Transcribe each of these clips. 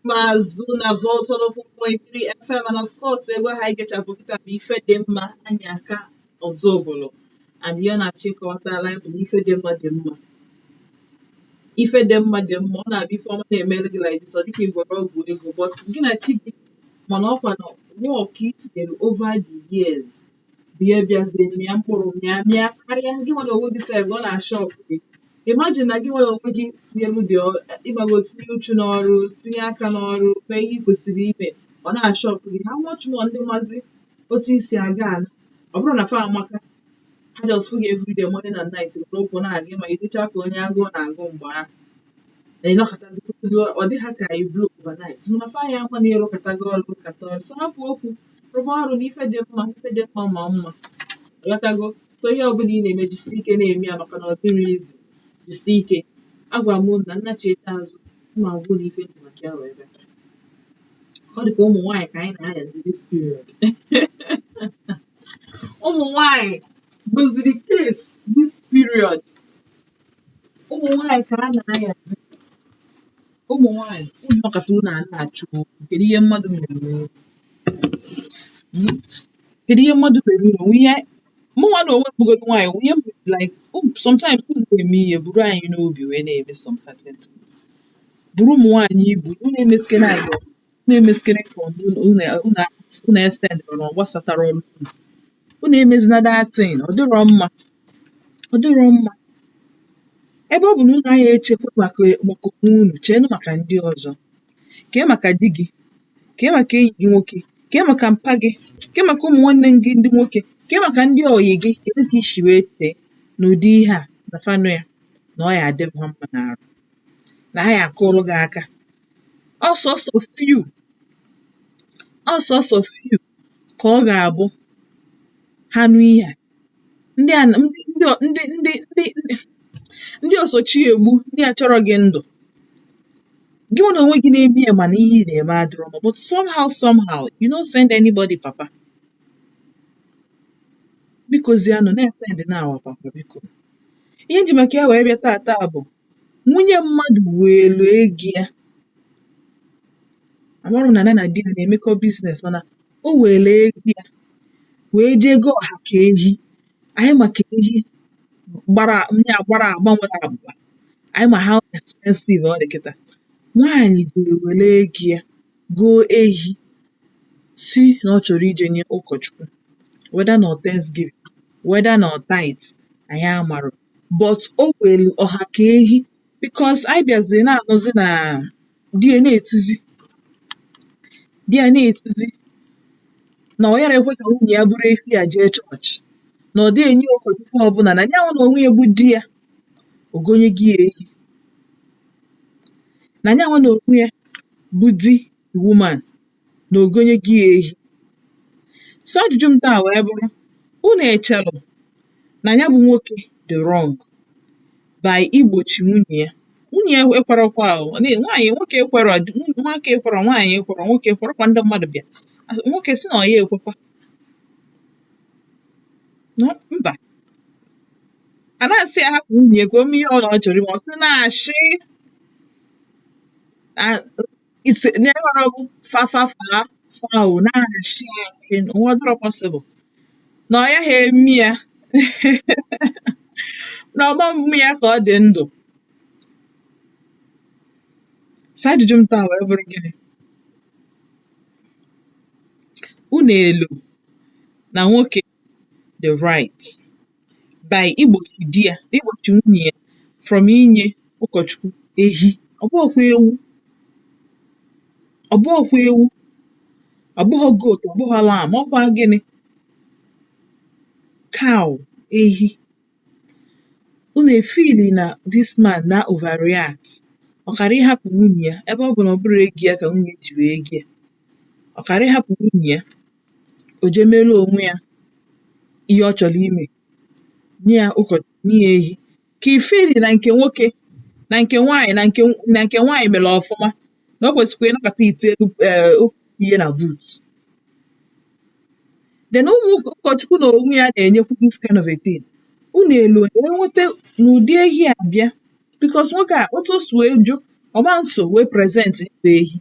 Azụ na Volt 104.3 FM, and of course egwu ha igechapụ kịta bụ Ife Dị Mma, anyị aka ọzọ obolo and ihe ọ na-achọ ịkọwatala anyị bụ na ife dị mma dị mma, ife dị mma dị mma. Ọ na-abịa, ife ọma na-emere gị like this, ọ dịka ịgwọrọ ọgwụ ego, but gị na chi gị mana ọkwa na work i tinyere over the years bụ ihe bịazie mịa mkpụrụ, mịa mịa karịa gị nwa na onwe gị sef. Ọ na-ashock gị. Imagine na gị nwa na onwe gị tinyelu dị ịgbago, tinye uchu n'ọrụ, tinye aka n'ọrụ, mee ihe ị kwesịrị ime, ọ na-ashock gị. How much more ndị mazi otu isi aga ala? Ọ bụrụ na fa amaka, ha just fụ gị everyday, morning and night, were ụkwụ na-aga ma ịdịcha ka onye agụụ na-agụ. Mgbe ahụ na ịnọkọtazi, ọ dị ha ka i blow overnight, mana fa ya ama na ịrụkọtago ọrụ kata ọrụ. So hapụ okwu, rụba ọrụ na ife dị mma, ife dị mma ma mma, ghọtago? So ihe ọbụla ị na-eme, jisie ike na-eme ya, maka na ọ dịrị izu. Jisie ike. Agwa m unu na nnachieta azụ ma agwụ na ife dị maka ya wee bịa. Ọ dị ka ụmụ nwaanyị ka anyị na-ahazi this period. Ụmụ nwaanyị bụziri case this period. Ụmụ nwaanyị ka a na-ahazi. Ụmụ nwaanyị, unu nọkọta, unu a na-achụ okwu. Kedu ihe mmadụ mere unu? Kedu ihe mmadụ mere unu? Onwe ihe mụnwa na onwe m bụgodu nwaanyị, onwe ihe m like sometimes unu na-eme ihe buru anyị n'obi wee na-eme some certain things. Buru ụmụ nwaanyị ibu unu emesikene anyị ọzọ, unu emesikene ka unu unu unu extend na ọ gbasatara ọrụ unu. Unu emezina that thing. Ọ dịrọ mma, ọ dịrọ mma. Ebe ọ bụ na unu agaghị echekwa maka onwe unu, cheenụ maka ndị ọzọ. Kee maka di gị, kee maka enyi gị nwoke, kee maka mpa gị, kee maka ụmụ nwanne gị ndị nwoke, kee maka ndị ọyị gị. Kedu ka isi wee tee n'ụdị ihe a na fanụ ya na ọ ya adị ha mma n'arụ na ha ya akụrụ gị aka? Ọsọsọ few, ọsọsọ few ka ọ ga-abụ ha nụ ihe a. Ndị a, ndị ndị ndị ndị ndị osochi egbu, ndị a chọrọ gị ndụ gị nwa na onwe gị na-eme ya, mana ihe ị na-eme adịrọ mma, but somehow, somehow you no send anybody papa. Biko zianụ na-esend na awa papa, biko. Ihe nji maka ya wee bịa taata bụ nwunye mmadụ weelu ego ya. Amarụ m na ya na di ya na-emekọ business, mana o were ego ya wee jee goo ọha ka ehi. Anyị maka ehi gbara nya gbara agba nwere abụba. Anyị ma how expensive ọ dị kịta. Nwaanyị ji were ego ya goo ehi, si na ọ chọrọ ije nye ụkọchukwu, whether na ọ thanksgiving, whether na ọ tithe, anyị amarọ, but o welu ọha ka ehi, because anyị bịaziri na-anụzi na di ya na-etizi, di ya na-etizi na ọ yara ekwe ka nwunye ya buru efi a jee chọọchị, na ọ dịghị enye ụkọchukwu ọbụla, na nyanwa na onwe ya bụ di ya ogonye gị ya ehi, na nyanwa na onwe ya bụ di the woman na ogonye gị ya ehi. So ajụjụ m taa wee bụrụ, unu echelụ na ya bụ nwoke dị wrong by igbochi nwunye ya? Nwunye ya ekwerọkwa o. Nwaanyị, nwoke ekwerọ, nwoke ekwerọ, nwaanyị ekwerọ, nwoke ekwerọkwa. Ndị mmadụ bịa, nwoke sị na ọ ya ekwekwa. No, mba, a na-asị ya hapụ nwunye ka o mee ihe ọ na ọ chọrọ ime, ọ sị na-ashị ise na-enwere bụ fa fa fa fa o na-ashị ashị onwe. Ọ dịrọ possible na ọ ya ha emi ya, na ọma mmụ ya ka ọ dị ndụ. So ajụjụ m taa wee bụrụ gịnị? Unu elu na nwoke the right by igbochi di ya, igbochi nwunye ya from inye ụkọchukwu ehi? Ọ bụghịkwa ewu, ọ bụghịkwa ewu, ọ bụghị goat, ọ bụghị lamb, ọkwa gịnị? Cow, ehi. Unu efeeli na this man na overreact? Ọ kara ịhapụ nwunye ya, ebe ọ bụ na ọ bụrụ ego ya ka nwunye ji wee ego ya. Ọ kara ịhapụ nwunye ya, o jee meelu onwe ya ihe ọ chọrọ ime, nye ya ụkọchukwu, nye ya ehi. Ka ifeeli na nke nwoke na nke nwaanyị na nke nwaanyị mere ọfụma, na o kwesịkwa ịnọkọta ite elu ihe na boot? Then ụmụ ụkọchukwu na onwe ya na-enyekwu this kind of a thing. Unu elu enweta n'ụdị ehi a bịa, because nwoke a, otu o si wee jụ, ọma nso wee present bụ ehi.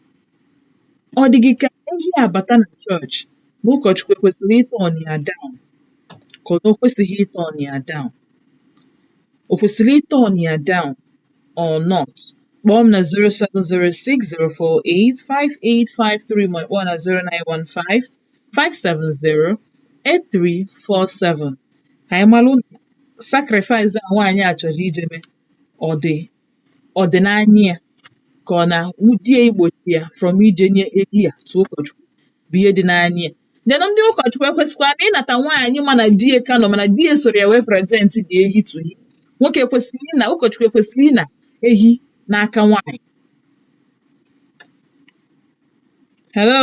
Ọ dị gị ka ehi abata na chọọchị na ụkọchukwu ekwesịrị ịturn ya down, ka ọ na o kwesịghị ịturn ya down? O kwesịrị ịturn ya down or not? Kpọọ m na 07060485853 ma kpọọ na 09155708347 ka anyị malụ sacrifice a nwaanyị a chọrọ ije mee, ọ dị n'anya ya, ka ọ na di ya igbochi ya from ije nye ehi a tụọ ụkọchukwu bụ ihe dị n'anya ya. Then ndị ụkọchukwu ekwesịkwa na ịnata nwaanyị mana di ya ka nọ, mana di ya soro ya wee present dị ehi to him. Nwoke ekwesịrị ịna, ụkọchukwu ekwesịrị ịna ehi n'aka nwaanyị? Hello.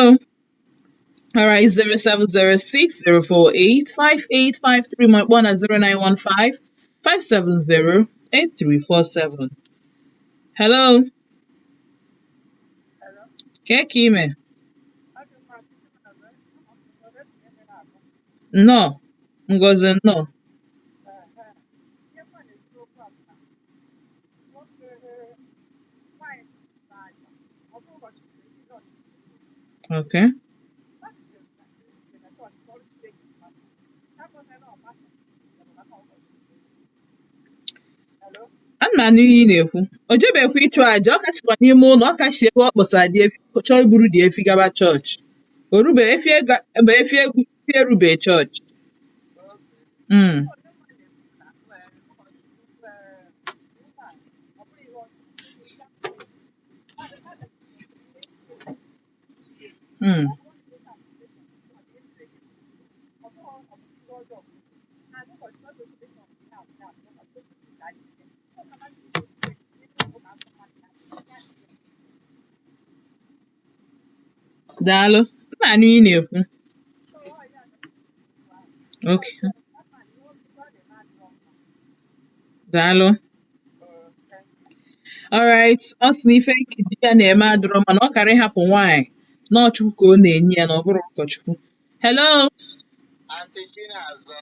All right, 07060485853 ma kpọọ na 09155708347. Hello. Kee ka ime? Nnọọ, Ngozi, nnọọ. Okay. Ana m anụ ihe ị na-ekwu. O jebekwa ịchụ àjà, ọ ka sikwa n'ime ụlọ, ọ ka si ebe ọ kpọsara dị efi, chọọ iburu dị efi gaba chọọchị. O rube efi ebe efi egwu efi erube chọọchị. Daalụ. M na-anụ ihe ị na-ekwu. Okay. Daalụ. Alright, ọ sị na ife di ya na-eme adịrọ, mana ọ kara ịhapụ nwaanyị na ọ Chukwu ka ọ na-enye ya, na ọ bụrọ ụkọchukwu. Hello, Aunty Chinazọ,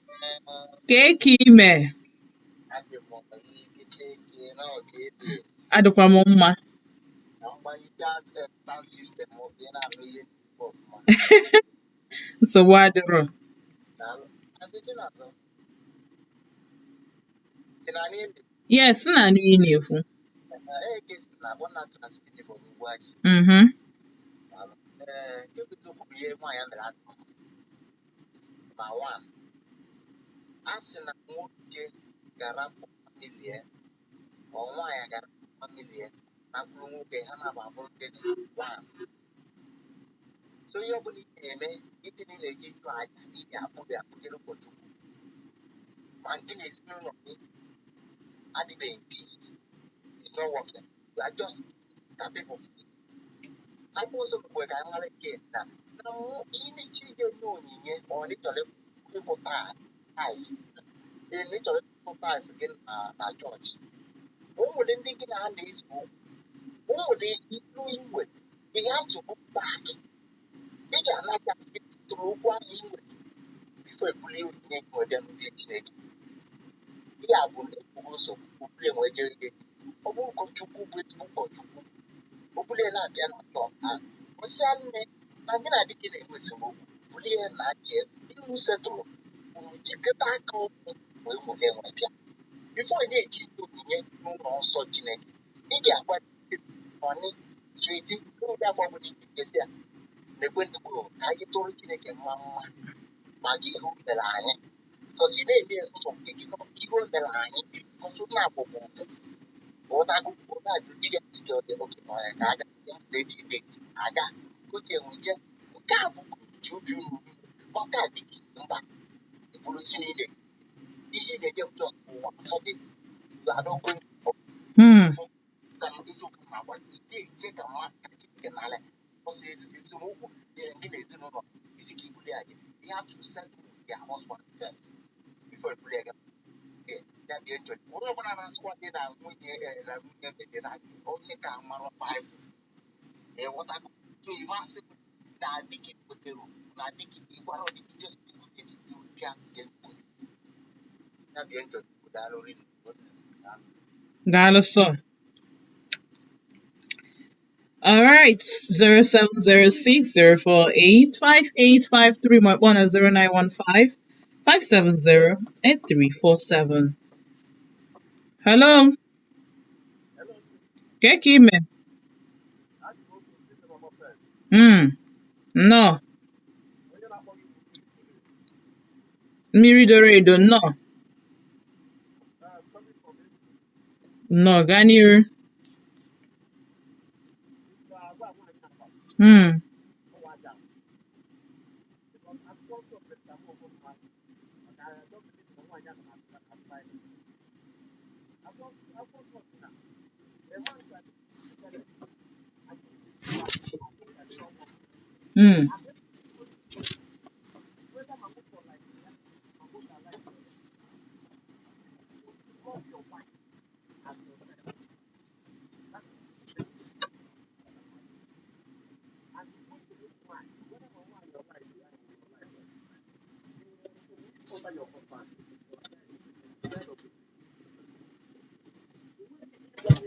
kee ka ime? Adị m ikike ike na ọka ebe Adịkwa m mma. Na mgbanyite sound system ọ bụ ị na-anụ ihe ọfụma. Nsogbu adịrọ. Daalụ. Aunty Chinazọ, ị na-anụ ihe? Yes, m na-anụ ihe ị na-ekwu. Eke si na abụ na transmit bụ n'ugwu achị. Daalụ. Ee, nke bụ eziokwu bụ ihe nwaanyị a mere adị mma. Ma one, a sị na nwoke ga-arapụ family ya, ọ nwaanyị ga-arapụ family ya na mkpụrụ nwoke ha na-abụ abụrụ gịnị one. So ihe ọbụla ị na-eme, itinye na-eji ịchụ aja n'ihi akpụghị akpụjere ụkọchukwu, ma ndị na ezinụlọ gị adịbeghị peace, it's not working. You are just capable. Akwụkwọ nsọ kwere ka anyị mara nke na na mụ imechi ije nye onyinye, ọ na ịchọrọ ịkwụ tithe, ee, na ịchọrọ ịkwụ tithe gị na chọọchị, o nwere ndị gị na ha na-ezu okwu, o nwere ilu iwe, you have to go back. Ị ga-anaga tụrụ okwu ahụ i nwere before ebuli onyinye gị wee bịa n'obi Chineke. Ihe a bụ na ekwugo nsogbu obule nwee jere gị. Ọ bụ ụkọchukwu bụ ezigbo ụkọchukwu, obule na-abịa na chọọchị ahụ, kwụsịa nne na gị na di gị na-enwe esemokwu, bulie na jee iwu setụrụ unu jikọta aka ọnụ wee nwere nwee bịa. Before ị na-eji onyinye n'ụlọ nsọ Chineke, ị ga-agwa ọnị sweetie n'ụdị afọ ọbụla ị ga-ekpesi ya na-ekwe ndị kwuru ka anyị tụrụ Chineke mma mma maka ihe o mere anyị, because ị na-eme ya ụzọ nke gị, ihe o mere anyị ọtụtụ na-abụbụ ụtago na-ajụ di gị sị gị ọ dị oke na ọya ka aga eji ebe aga oche nwije nke a bụ ji obi unu maka dị gị mba bụrụ si niile ihe ị na-eje just ụwa afọ gị adọgo. Ka m eziokwu na-agwa gị, ị na-eche ka mma ka Chineke n'ala ọsọ esemokwu dịrị gị na ezinụlọ isi ka ibuli aja. You have to settle with your husband first before ibuli ya ya bịa njọ. Onye ọbụla na-asịkwa gị na nwunye na nwunye mede na onye ka mara Baịbụl ịghọtago. So ị masị na di gị kwetere na di gị ịgwara di gị just bịa ya bịa njọ. Daalụ rinne. Daalụ sọ. All right, 0706 048 5853 ma kpọọ na 0915 570 8347. Hello, kee ka ime? Nnọọ. Mmiri doro edo, nnọọ. Nnọọ, gaa n'iru.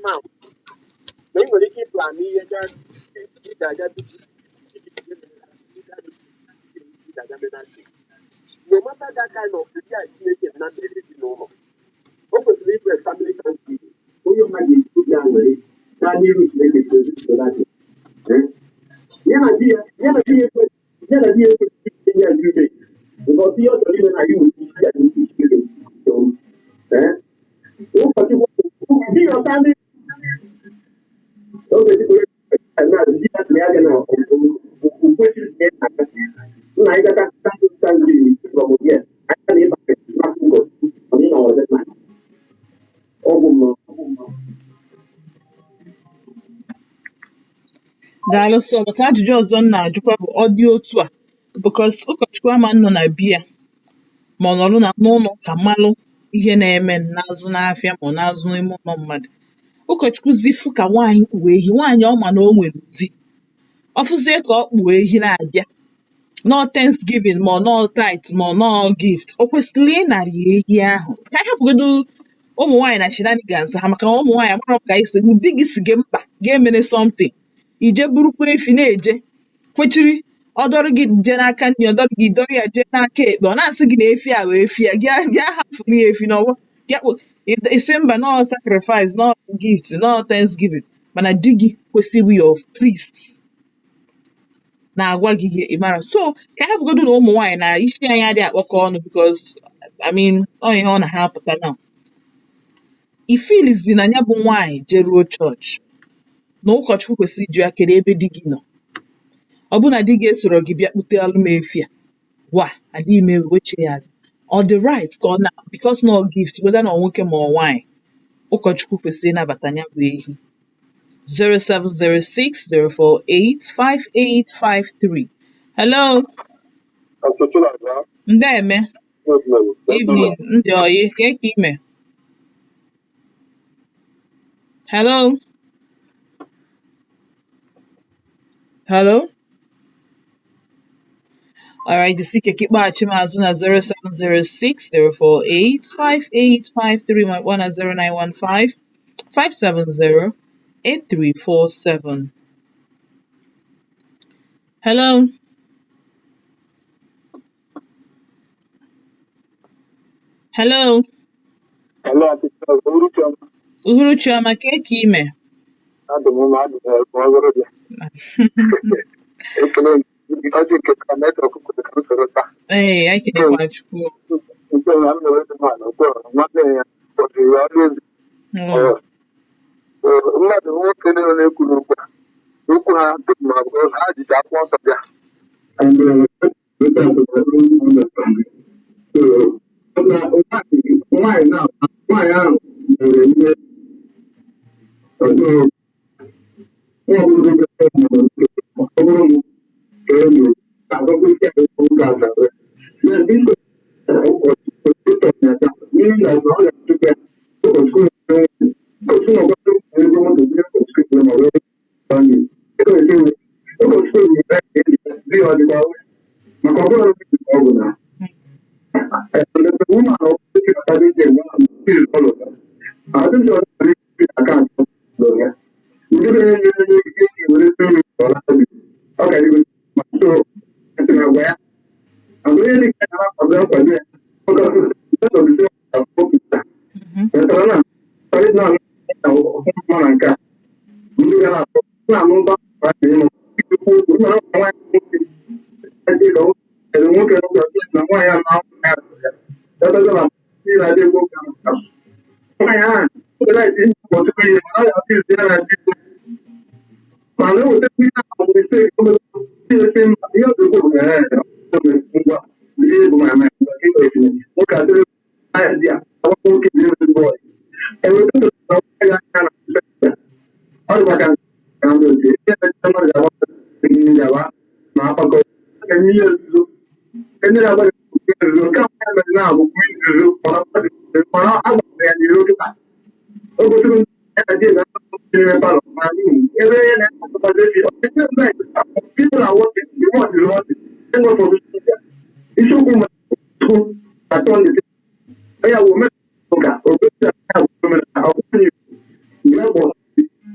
Ma ị nwere ike ịplan ihe ị ga-aga no matter that kind of ụdị a Chineke na mere ezinụlọ, o kwesịrị ịbụ a family thanksgiving. Onye ọbụla ga-eji obi aṅụrị gaa n'iru Chineke ka ezinụlọ dị. Ya na di ya ya na di ya ekwe ya na di ya ekwesịghị inye agreement because ihe ọ chọrọ ime na iwu isi ya n'isi Chineke. Eh? Ụkọchukwu di ya ọta ndị oge dịkwere na di ya na ya bịa na okwesịrị na ya na-aga nna anyị gata thanksgiving from here anya na ịba n'aka ụkọchukwu ọ na ịnọ ọzọ na ọgwụ mmụọ. Daalụ sọ, but ajụjụ ọzọ m na-ajụkwa bụ ọ dị otu a because ụkọchukwu ama nọ na biya ma ọ nọrọ na n'ụlọ ụka malụ ihe na-eme n'azụ n'afịa ma ọ n'azụ n'ime ụlọ mmadụ. Ụkọchukwu zifu ka nwaanyị kpuo ehi, nwaanyị ọ ma na o nwere di, ọ fụzie ka ọ kpuo ehi na-abịa nọọ Thanksgiving ma ọ nọọ tithe ma ọ nọọ gift, o kwesịrị ịnara ya ehi ahụ? Ka anyị hapụgodo ụmụ nwaanyị na shenanigans ha, maka na ụmụ nwaanyị amara ka anyị si di gị si gị mkpa ga-emere something, ije burukwa efi na-eje kwechiri, ọ dọrọ gị jee n'aka nri, ọ dọrọ gị dọrọ ya jee n'aka ekpe, ọ na-asị gị na efi a wee efi ya gị gị ahafuru ya efi n'ọgbọ gị akpụ isi mba, nọọ sacrifice, nọọ gift, nọọ thanksgiving, mana di gị kwesịrị your priest na-agwa gị ihe ị mara. So ka anyị hapụgodo na ụmụ nwaanyị na isi anyị adịghị akpọkọ ọnụ because I mean ọ ihe ọ na ha apụta now. Ifilizi na ya bụ nwaanyị jeruo chọọchị na ụkọchukwu kwesịrị iju ya kedu ebe di gị nọ, ọ bụ na di gị esoro gị bịa kpute alụm efi a wa adịghị m eweche ya azụ. Ọ dị right ka ọ na because na ọ gift, whether na ọ nwoke ma ọ nwaanyị, ụkọchukwu kwesịrị ịnabata ya bụ ehi? 0706 048 5853. Hello. Ndeme. Evening, ndị oyi, ka ka ime? Hello, hello. Alright, jisike ka ịkpọghachi m azụ na 0706 048 5853 ma kpọọ na 0915 570 8347. Hello. Hello. Hello, Aunty Charles. Uhuruchi ọma. Uhuruchi ọma, kee ka ime? Adị m mma, adị m ọzọrọ bịa. Ekele m gị. Ọjị nke ka network kwere ka m soro taa. Ee, anyị kenekwa Chukwu. Nke ya m mere dị mma na nke nwanne ya kpọchiri ya ọnụ ezi. Mmadụ nwoke niile na-ekwu n'okwu a, okwu ha dị mma because ha jicha akwụkwọ nsọ bịa. And nwaanyị na nwaanyị ahụ mere ihe ọjọọ, nwa ọbụla ọ bụrụ m ka e mere agwagwa isi anyị nwoke azara na biko ụkọchukwu n'ihi na ọ na-achụkwa ya ụkọchukwu ụkọchukwu na ọgbakọ ego moto ndị ụkọchukwu ma wee ụkọchukwu di ya ọ dịkwa maka ọ bụrụ ọ bụ na were uru ọla obi ọ gara igosi ma so ntị na agwa ya agwa onye dị ka ya na-akwado nkwado ya oge ọtụtụ ọpụta wetara na ọrị na ọmụma na nke a ndị ga na-atọ na-anụ mba ịnụ ikwu okwu na nwaanyị nwoke ndị ka o nwoke nwoke na nwaanyị a na ya ebe na ndị na-adị egwu ụka nwaanyị ahụ oge na-eti ọtụtụ ihe mana ọ ga-atụ izu ya na-adị mana eweta ihe ahụ bụ mistake o mere ihe mba ihe ọ ga-ekwu bụ ee ngwa ihe bụ ma na nwoke adịrị anya dị a agbakọ nwoke dị ezigbo ọyị eweta ya aka na ọ dị maka na ndị otu ihe na-eche mmadụ ga-agbakọ ihe ga-agba ma agbakọ enye ihe nzuzo enye ya agbara ihe nzuzo nke a mere na abụ nzuzo mana a gbara ya n'iro kịta o gosiri ya na di na n'ime parlour ma ebe ya na-akpọtazi efi people are working, the world is working, enwe for social media isiokwu ma atọ ndị ya bụ omenala ụka ogosi ya bụ omenala ọ bụghị ya bụ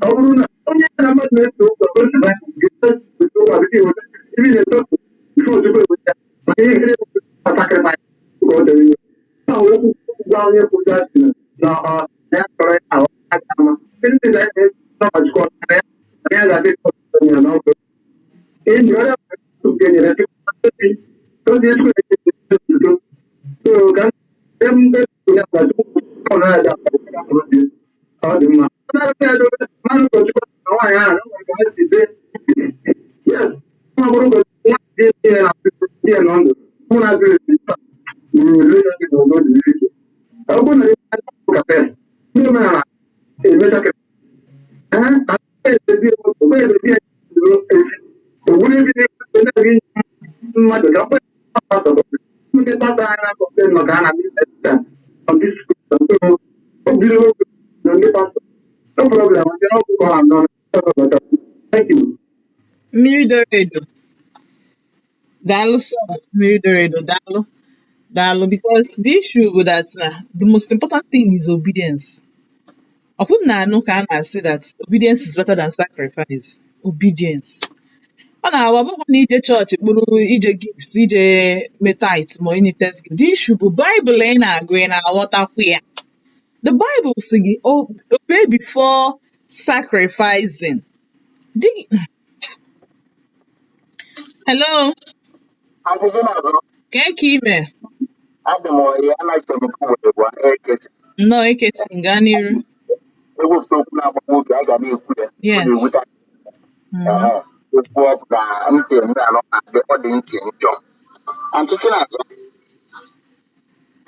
ọ bụrụ na onye na mmadụ na-eso ụzọ gosi na ga-eso ụzọ adịghị eweta ibi na-etopu ife ozugbo eweta mana ihe nkiri sacrifice ka ọ dịrị ya na okwu gwa onye kwụga si na ọ na ya chọrọ ya ahụ aka ama ndị na ya na-achịkọ na ya na ya ga-adị ya na ọgụ enyi ọrịa nke nyere oge ekwu udo so ka ndị ya na chukwu ọ na-aja ọ dị mma mmanụ ụkọchukwu na nwaanyị ahụ na ka ha si dee yes ọ bụrụ ụkọchukwu nwaanyị ga-etinye na ya nọ ndụ mụ na adịrị relationship n'ụzọ dị iche ọ bụrụ na ụka pes ndị omenala emecha ka ogburu ebi na-ege mmadụ ka ndị pastọ anyị na-complain maka ha na on this so o biri oge na ndị pastọ no problem ndị ọkụkọ ha nọ. Thank you. Mmiri doro edo. Daalụ sọ, mmiri doro edo, daalụ. Daalụ, because the issue bụ that na the most important thing is obedience. Ọ bụ m na-anụ ka a na-asị that obedience is better than sacrifice. Obedience. Ọ na-awa bụkwa na ije chọọchị kpụrụ ije gift, ije mee tithe ma inye thanksgiving. The issue bụ Bible ị na-agụ, ị na-aghọtakwa ya. The Bible sị gị obey before sacrificing. Hello, Ajụjụ na-abụ kee ka ime? Adị m ọyị anaghị m were gwa ekesi. Nnọọ, ekesi, gaa n'iru. Ewepụta okwu na-agba nwoke a ga na-ekwu ya ọ na-ewute. Ehe, okwu ọ bụ na ntị m ga-anọ na-adị ọ dị ntị njọ antịtị na-azọ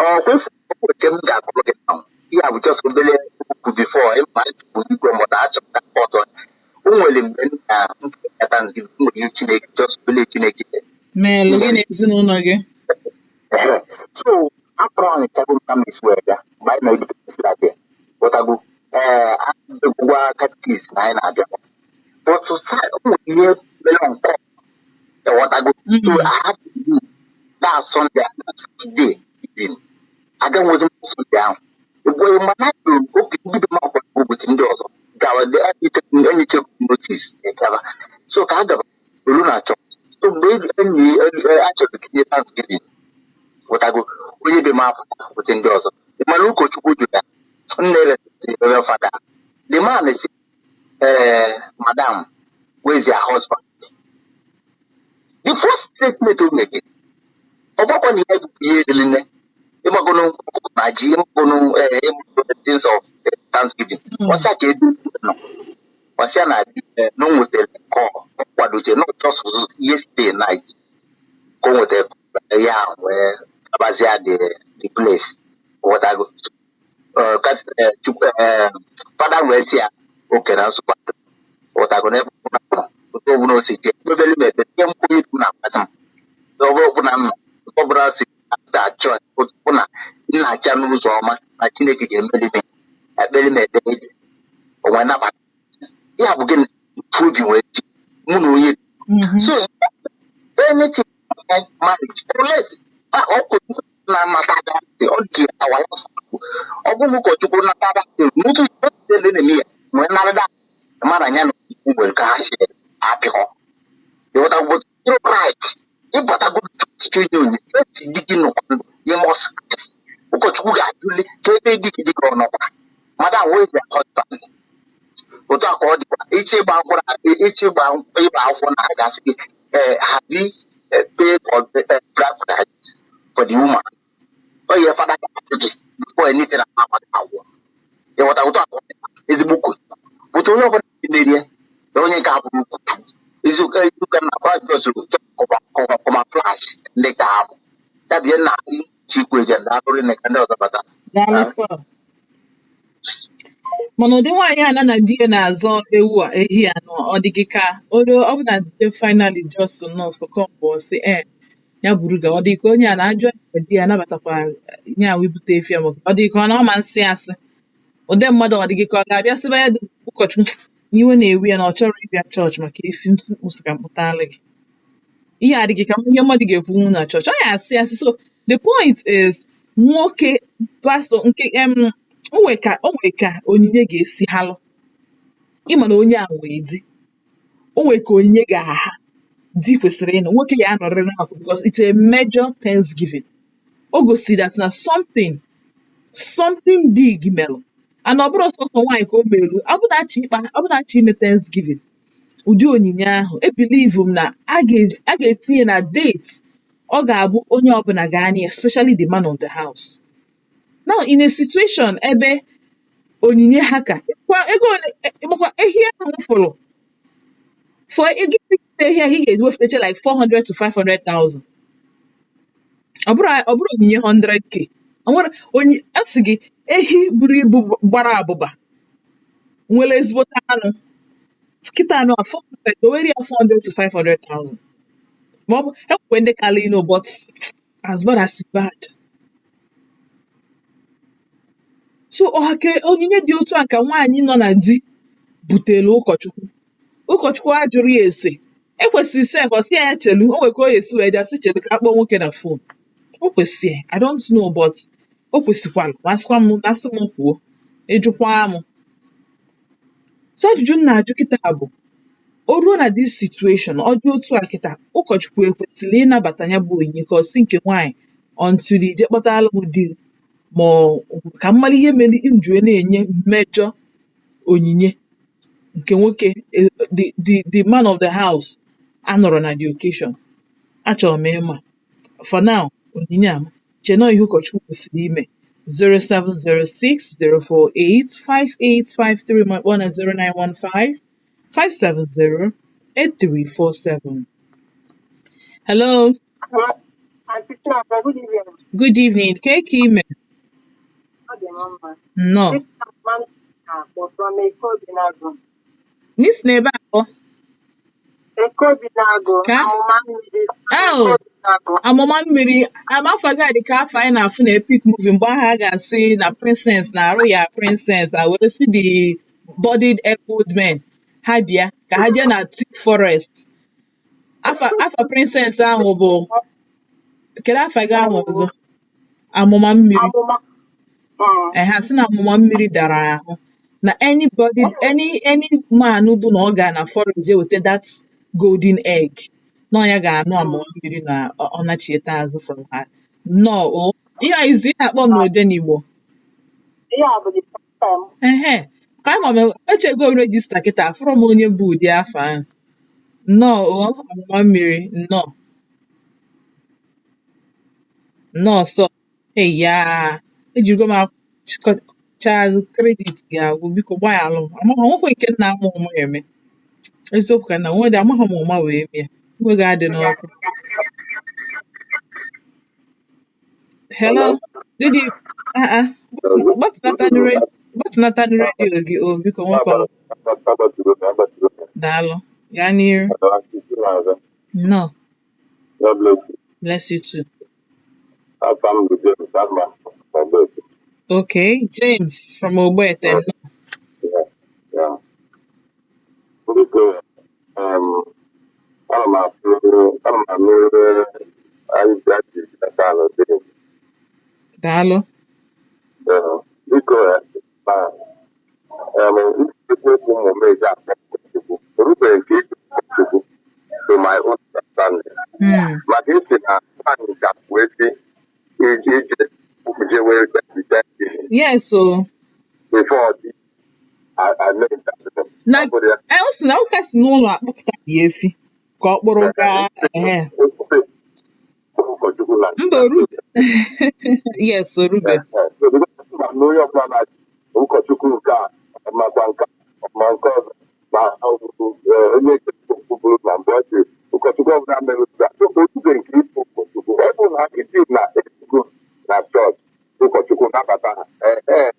ọ kwefu okwu nke m ga-akụrụ gị ahụ ya bụ just obere okwu before ịma bụ igwe mmadụ achọpụta ọtọ o nwere mgbe m na nketa Thanksgiving nwere ihe Chineke just obere Chineke Meelụ ihe gị na ezinụlọ gị. Ehe. So after all, nchago m ka m esi wee gaa mgbe anyị na-edupụta abịa ghọtago ee gwa catechist na anyị na-abịa, but so o nwere ihe mere nkọ ghọtago so I had to do that Sunday and that Saturday evening aga nwezi m Sunday ahụ egwe mana oge ndị be m akwado ụbọchị ndị ọzọ gawa enyeche notice gaba so ka a gaba olu na-achọ so mgbe enyi achọzi ka nye Thanksgiving ghọtago onye be m apụta wete ndị ọzọ mana ụkọchukwu jụrụ ya nne Reverend Father, the man si eh, "Madam, where's your husband?" The first statement o mege ọ gbakwa na ihe bụ ihe niile ịgbagonu ọkụkọ na ji ịgbagonu ịgbagonu things of Thanksgiving. Ọsịa ka edu nọ ọsịa na na o nwetara call ọ kwadoche not just yesterday night ka o nwetara ya ahụ wee gabazie the place ghọtago. Fada wee sị ya oke na nsogbu ghọtago n'ebe ọ nọ otu ọbụla o si jee kpebere m ekpere ihe nkwenye dị m na-amasị m ebe ọbụla m nọ otu ọbụla si achọ bụ na m na-acha n'ụzọ ọma na Chineke ga-emeri m ekpere m ekpere dị o nwee nabata ya bụ gịnị ofu obi nwee ji mụ na onye so anything outside marriage unless ụkọchukwu na-anata ntị ọ dị our last ọ bụrụ ụkọchukwu nata ntị n'otu na-eme ya nwee narịda mara ya na okwu nwere ka ha share. Apịkọ ịghọtago right ịbatago chọọchị inye onyinye esi di gị nọkwa ndụ, you must, ụkọchukwu ga-ajụli ka ebe di gị dị ka ọ nọkwa. Madam, where is your husband? Otu a ka ọ dịkwa ịchọ ịgba nkwụ na ịchọ ịgba akwụkwọ na aga-asị gị, have you paid for the bride price for the woman? Ọ ihe fada ga-ajụ gị before anything ama gị akwụkwọ. Ịghọta? Otu a ka ọ dịkwa ezigbo ụkọchukwu otu onye ọbụla merie na onye nke abụrụ ụkọchukwu eziokwu eziokwu na akwa just kọma flash ndị ka abụ ya bịa na chikwu eje na alụrị na ka ndị ọzọ bata. Daalụ sọ. Mana ụdị nwaanyị a na di ya na-azọ ewu a, ehi a nọ, ọ dị gị ka olu ọ bụ na di finally just nọ succumb sị ee ya buru ga, ọ dị ka onye a na-ajụ ya di ya anabatakwa ya ibute efi ya, ma ọ dị ka ọ na ọ ma nsị asị ụdị mmadụ, ọ dị gị ka ọ ga-abịa sịba ya dị ụkọchukwu na iwe na-ewu ya na ọ chọrọ ịbịa chọọchị maka efi m sị ka m kpụtara gị ihe a, dị gị ka ihe mmadụ ga-ekwunwu na chọọchị ọ ya asị asị? So the point is, nwoke pastọ nke o nwe ka onyinye ga-esi halụ ịma na onye a nwee di, o nwe ka onyinye ga-aha di kwesịrị ịnọ, nwoke ya anọrịrị n'akụ because it's a major thanksgiving. O gosiri that na something big melụ, and ọ bụrụ sọsọ nwaanyị ka o melu. Ọ bụ na-achọ ịkpa, ọ bụ na-achọ ime thanksgiving, ụdị onyinye ahụ, ebelieve m na a ga-etinye na date ọ ga-abụ onye ọbụla ga-anya, especially the man of the house. Now, in a situation ebe onyinye ha ka kwa ego ole ịgbakwa ehi ahụ m fụrụ for ego ehi ahụ, ị ga-ewepụtacha like 400 to 500,000. Ọ bụrụ onyinye 100K, ọ nwere onye a sị gị ehi buru ibu gbara abụba nwere ezigbote anụ kịta anụ a 400, dowere ya 400 to 500,000, ma ọ bụ enwekwe ndị kala ino, but as bad as bad. So ọha ka onyinye dị otu a ka nwaanyị nọ na di butere ụkọchukwu, ụkọchukwu ajụrụ ya ese ekwesịrị sef ọ sị ya ya chelu o nwere ka ọ ga-esi wee dị sị chelu ka akpọọ nwoke na phone. O kwesịrị, I don't know, but o kwesịkwara ma asịkwa m na asị m kwuo ịjụkwa m. So ajụjụ m na-ajụ kịta bụ, o ruo na this situation ọ dị otu a kịta, ụkọchukwu ekwesịrị ịnabata ya bụ onyinye, ka ọ sị nke nwaanyị until ije kpọtara m di, ma ọ ka m mara ihe mere m ji wee na-enye mmejọ onyinye nke nwoke, the man of the house anọrọ na the occasion? Achọrọ m ịma. For now, onyinye a che nọọ ihe ụkọchukwu kwesịrị ime. 07060485853 ma kpọọ na 0915 570 8347. Hello. Hello, Aunty Chioma, good evening. Good evening. Ke ka ime? Ọ dị m mma. Nnọọ. This is Mama na-akpọ from Ekobi Nagụ. N'isi n'ebe akpọ? Ekobi Nagụ, Ka amụma mmiri oh Ekobi Nagụ. Amụma mmiri amafa gị dị ka afọ anyị na-afụ na epic movie mgbe ahụ a ga-asị na princess na-arụ ya, princess a wee sị the bodied old men ha bịa ka ha jee na thick forest. Afa princess ahụ bụ kedu afa gị ahụ ọzọ? Amụma mmiri. Amụma. Ee, ha sị na amụma mmiri dara ahụ na anybody, any man bụ na ọ ga na forest jee weta that golden egg na ọ ya ga-anụ amụma mmiri na ọ nachieta azụ from her. Nnọọ o, ihe a izi ị na-akpọ m n'Odenigbo. Ihe a bụ the first time. Ehe, ka ama m echego m register kịta, afụrọ m onye bụ ụdị afọ ahụ. Nnọọ o, amụma mmiri, nnọọ, nnọọ sọ. Eya, ejirigo m akwụcha credit ga-agwụ. Biko gbaghalụ m, amaghị onwekwe nke nna ama ụma eme. Eziokwu ka nna nwede, amaghị m ụma wee mee iwe ga-adị n'ọkụ. Hello, good evening. Ah ah, gbatịnata redio gị o, biko nwoke ọma. Daalụ, gaa n'iru. Nnọọ. God bless you. Bless you too. Afam bụ James Ama Ogbete. Okay, James from Ogbete. Nnọọ. Yeah. Biko, ana m atụ, ana m anụ ihe anyị ji achị aka na James. Daalụ. Biko, na ndị ekwu okwu ụmụ m eji akpọ Chukwu. Orubeghị nke Chukwu, to my own understanding. Maka isi na nwaanyị ka wee sị ije ije jewe thanksgiving Yes o. before di eme interview. Na Ọ bụrụ ya. ọ sị na ụka si n'ụlọ akpọpụta dị efi ka ọ kpụrụ gaa ehe. Ụkọchukwu na Mba, orube. Yes, orube. So because ma na onye ọbụla na ụkọchukwu nke a makwa nke a, ma nke ọzọ, ma onye kwuburu na mgbe ọ sị ụkọchukwu ọbụla mere otu a, so otube nke ịbụ ụkọchukwu, ọ bụ na isi na etugo na chọọchị ụkọchukwu nabata ha, ee,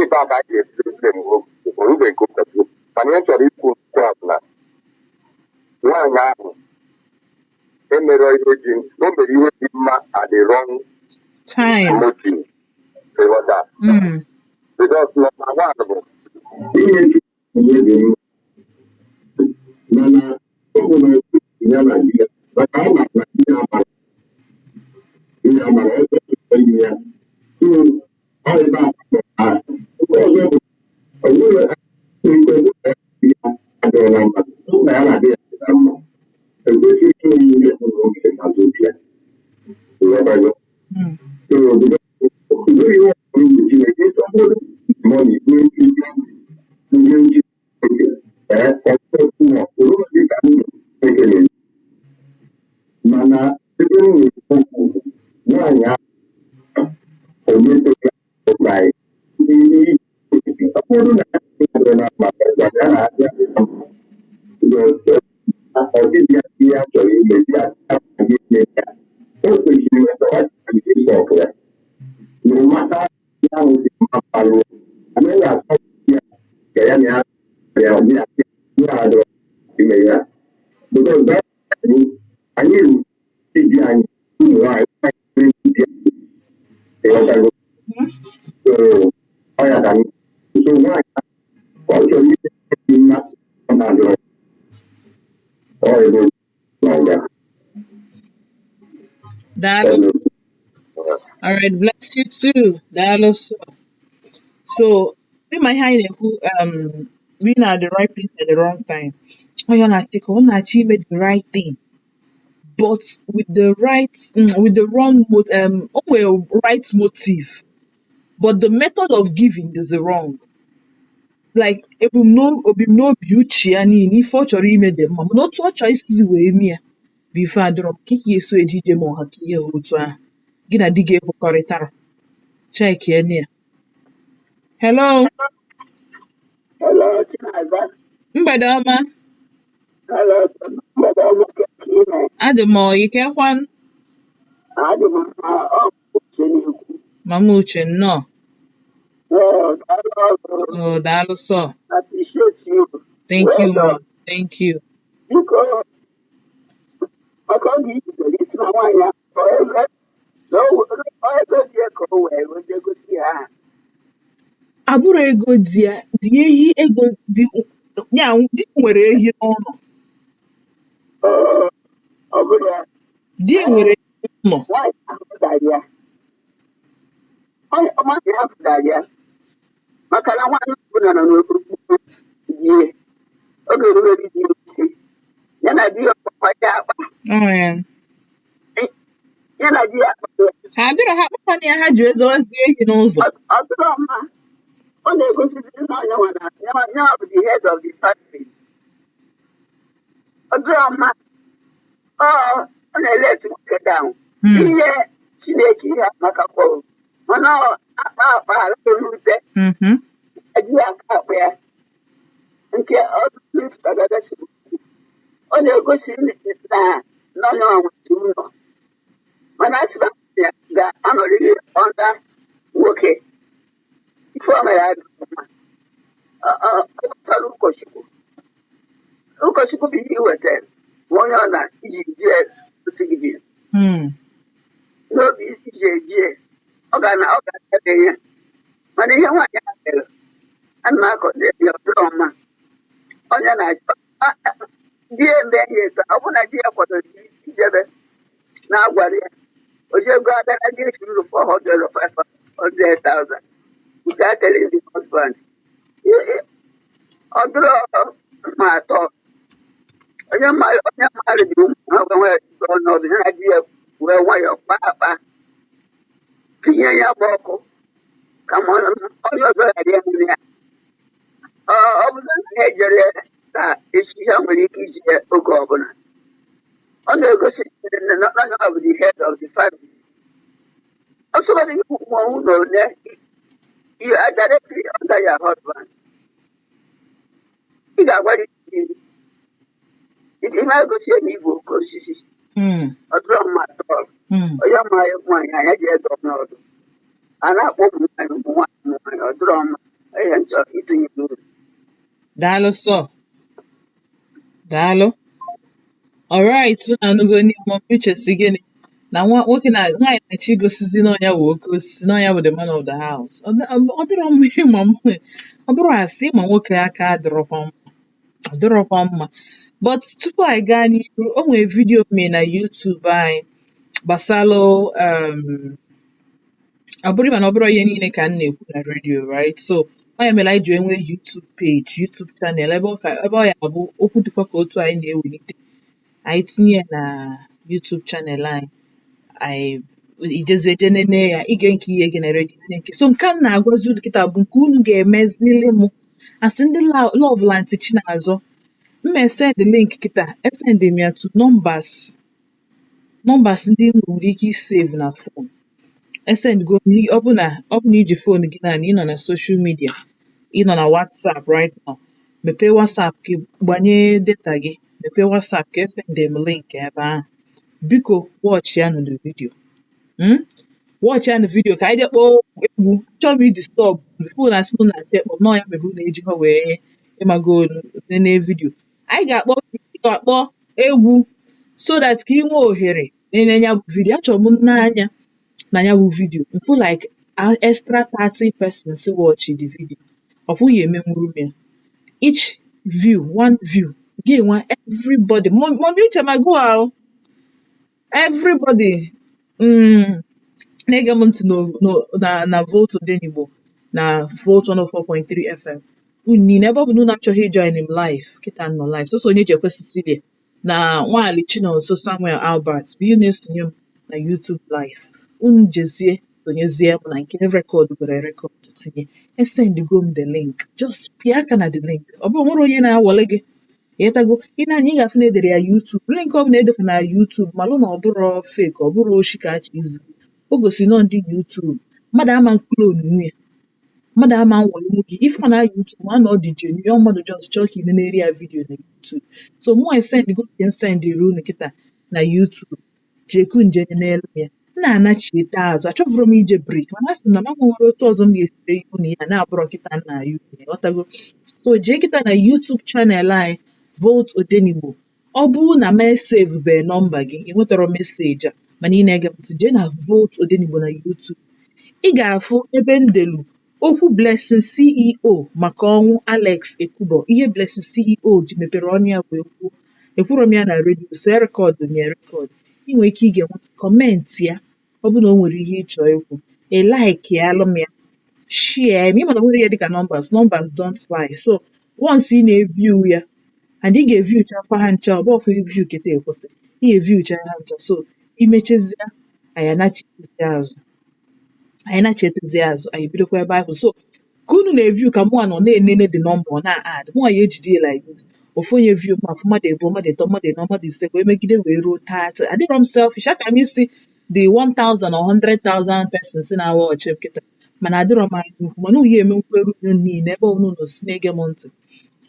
ebe a ka anyị ga-ebido blame orube nke ụkọchukwu. Mana ihe m chọrọ ikwu nke a bụ na nwaanyị ahụ emere ihe dị, o mere ihe dị mma at the wrong time. motive, ịghọta? Because number one bụ Inye Chukwu onyinye dị mma, mana ọ bụ na ya na di ya, maka ọ ma na di ya mara ihe amara ọzọ chọrọ ime ya. So ọ ebe a ka nke ọzọ bụ ọ bụrụ ikpe ya adịrọ na mma na ya na di ya dị na mma, ekwesịghị inye ihe bụ na oge azụ di ya, ịghọtago? So because ọ ihe ọbụla igwe Chineke ịchọgodo money bụ ihe ndị nji ee ọtụtụ ụrụ dị ka ndụ Chineke na-enye. Mana ebe m na-ekwu okwu bụ nwaanyị ahụ o meteghị ụka ihe. Ọ bụrụ na ya dịrị na mma, ya na-abịa ọdịdị ya, ihe a chọrọ ime di ya ime ya, o kwesịrị ịsọpụ ya no matter ihe ahụ dị mma mmalụ anaghị asọ ya ka ya na ya ya ya ya adọ ime ya, because that anyị ruru di anyị, ụmụ nwaanyị anyị di anyị, ịghọtago? So ọ ya ka m so nwaanyị ọ chọrọ ime dị mma, ọ na-adọrọ ọ ebe na-aga. Daalụ. All right, bless you too. Daalụ so. So, ịma ihe anyị na-ekwu, being at the right place at the wrong time. Onye ọ na-achị ka ọ na-achọ ime the right thing, but with the right, with the wrong o nwere right motive, but the method of giving is wrong. Like ebumnobi uche ya niile, ife ọ chọrọ ime dị mma, mana otu ọ chọrọ isi wee mee ya bụ ife adịrọ ka ị ga-eso eje ije ma ọha ka ihe otu ahụ gị na di gị ekwekọrịtara. Check ya. Hello. Hello, Chinaza. Mgbede ọma. Hello, mgbede ọma, ka ị na. Adị m oyi kekwan. Adị m mma, ọ bụ Uche na-ekwu. Mama Uche, nnọọ. Ee, daalụ ọrụ. Oh, daalụ sọ. Appreciate you. Thank Well you, ma. done. Thank you. Biko, maka oge ijidere isi na nwaanyị ahụ, ọ ebe na ọ ebe dị ya ka o wee wee gosi ya aha. Abụrụ ego di ya dị ehi, ego di ya, di nwere ehi n'ụlọ. Ọ bụrụ ya. Di nwere ehi n'ụlọ. Nwaanyị ahụ dara ya. Nwaanyị ahụ dara ya. Maka na nwaanyị ọbụla nọ n'okpuru di ya. Oge erubere di ya isi. Ya na di ya ọkpakwa ya akpa. Ọ ya. Ya na di ya akpa ya. Ha adịrọ ha akpakwana ya, ha ji ezewazie ehi n'ụzọ. Ọ dịrọ mma. Ọ na-egosizi na onye nwa na nyanwa bụ the head of the family. Ọ dịrọ mma. Ọ na-eleti nwoke down. Ihe Chineke ihe maka kwọrọ. Mana ọ akpa akpa ala erute. Eji ya aka akpa ya. Nke ọ si ọ na-egosi na na onye nwa nwere ụlọ. Mana a sị na ya ga-anọrịrị under nwoke. Ife o mere adịghị mma. Ọ gbasara ụkọchukwu. Ụkọchukwu bụ ihe iwetara ma onye ọ na iji jie osigidi n'obi iji ejie ọ ga na ọ ga-adabe ya, mana ihe nwaanyị ahụ mere, ana m akọzi ya, ọ dịrọ mma. Onye na-achọ di ya eme ihe etu a, ọ bụrụ na di ya kwadoro ijebe na-agwara ya o jego abịa di eshuru 400 or 500,000 without telling the husband. Ọ dịrọ mma atọ. Onye mmadụ dị ụmụ ha wee nwee ọnọdụ ya na di ya wee nwayọọ kpaa akpa tinye ya bụ ọkụ kama onye ọzọ ghara ịhụ ya. Ọ bụrụ na ha ejere taa, echi ha nwere ike iji ya oge ọbụla. Ọ na-egosi na onye ọ bụ the head of the family. Ọsọgodi ụmụ ụlọ ole, you are directly under your husband. Ị ga-agwa gị ị na-egosi ya na igwe oke osisi. Ọ dịrọ mma tọọ. Onye ma nwaanyị anya ji edo n'ọdụ a na-akpọ ụmụ nwaanyị, ụmụ nwaanyị, ụmụ nwaanyị, ọ dịrọ mma. Ihe nchọ itinye n'uru. Daalụ sọ. Daalụ. Alright, unu anụgo n'ihe Uche si gịnị? Na nwa nwoke na nwaanyị na-achọ igosizi na ọnya bụ oke osisi, na ọnya bụ the man of the house. Ọ dịrọ mma ịma ọ bụrụ asị ịma nwoke aka adịrọkwa mma. Ọ dịrọkwa mma. But tupu anyị gaa n'ihu, o nwere video mee na YouTube anyị gbasalụ ọ bụrụ mana ọ bụrụ ihe niile ka m na-ekwu na redio, right? So ọ ya mere anyị ji wee nwee YouTube page, YouTube channel, ebe ọ ka ebe ọ ya bụ okwu dịkwa ka otu anyị na-ewelite, anyị tinye ya na YouTube channel anyị, anyị ijezie je nene ya, ige nke ihe gị na redio nene nke. So nke a m na-agwazi unu kịta bụ nke unu ga-emezili mụ asị ndị love Aunty Chinazọ. M send link kịta, esend m ya to numbers ndị m nwere ike isave na phone. Esendgo m. Ọ bụ na iji phone gị naanị, ị nọ na social media, ị nọ na WhatsApp right now, mepee WhatsApp gị, gbanye data gị, mepee WhatsApp ka esend m link ebe ahụ. Biko watch ya nụ the video. Watch ya nụ video ka anyị jee kpọọ egwu. Chọọ m idisturb before na asị na achọ ịkpọ nọọ ya mere unu eji ha wee ịmago nene video. Anyị ga-akpọ egwu so that ka ị nwee ohere nene ya bụ video. Achọrọ m n'anya na ya bụ video mfu like extra 30 persons watch the video. Ọ pụghị emenwuru m ya. Each view, one view ga-enwe everybody. Mommy Uche ma go ahụ, everybody na-ege m ntị na Volt Odenigbo na Volt 104.3 FM, unu niile, ebe ọ bụ na unu achọghị ijoin m live kịta, nọ live sọsọ onye ji ekwe Cecilia na Nwali Chinonso Samuel Albert bụ ihe na-esonye m na YouTube live. Unu jezie sonyezie m na nke record gwara record tinye. Esendigo m the link, just pịa aka na the link. Ọ bụrụ nwere onye na-awọle gị, ịghọtago? Ị na-anya, ị ga-afụ na edere ya YouTube. Link ọ bụla edekwa na YouTube, malụ na ọ bụrụ fake, ọ bụrụ oshi ka achọ izu. O gosi nọ ndị YouTube, mmadụ ama clone nwunye, mmadụ ama nwọlenwu gị. Ife na YouTube ma na ọ dị genuine, mmadụ just chọọ ka ị nenere ya video na YouTube. So mụ esendigo nke nsendịrị unu kịta na YouTube, jeku nje n'elu ya. M na-anachiete azụ, achọvụrụ m ije break, mana a sị m na m nwere otu ọzọ m ga-esi mee unu ya na-abụrọ kịta nna ya unu ịghọtago. So jee kịta na YouTube channel anyị, Volt Odenigbo. Ọ bụrụ na m esavebe nọmba gị, ị nwetara message a mana ị na-ege m ntị, jee na Volt Odenigbo na YouTube, ị ga-afụ ebe ndelu okwu Blessing CEO maka ọnwụ Alex Ekubo. Ihe Blessing CEO ji mepere ọnụ ya wee kwuo, ekwuro m ya na redio, so record m ya record. Ị nwere ike ige ntị, comment ya. Ọ bụrụ na o nwere ihe ị chọọ ikwu, ị like ya, alụ m ya, share. Ma ị ma na o nwere ihe dịka numbers, numbers don't lie. So once ị na-eview ya and ị ga-eview chakwa ha ncha, ọ bụghịkwa view kịta ekwụsị, ị ga-eview cha ha ncha. So imechezie, anyị anachitezie azụ, anyị nachetezie azụ, anyị ebidokwa ebe ahụ. So ka unu na-eview ka mụnwa nọ na-enene the number, ọ na-add. Mụnwa ya ejide ya like this: ofu onye view, ma afụ mmadụ abụọ, mmadụ ịtọ, mmadụ ịnọ, mmadụ ise, wee megide wee ruo 30. Adịrọ m selfish. Aka m isi the 1000 or 100,000 persons na-awa ọchị m kịta, mana adịrọ m anya ukwu. Mana unu ya emenkwelu unu niile, ebe ọbụla unu si na-ege m ntị,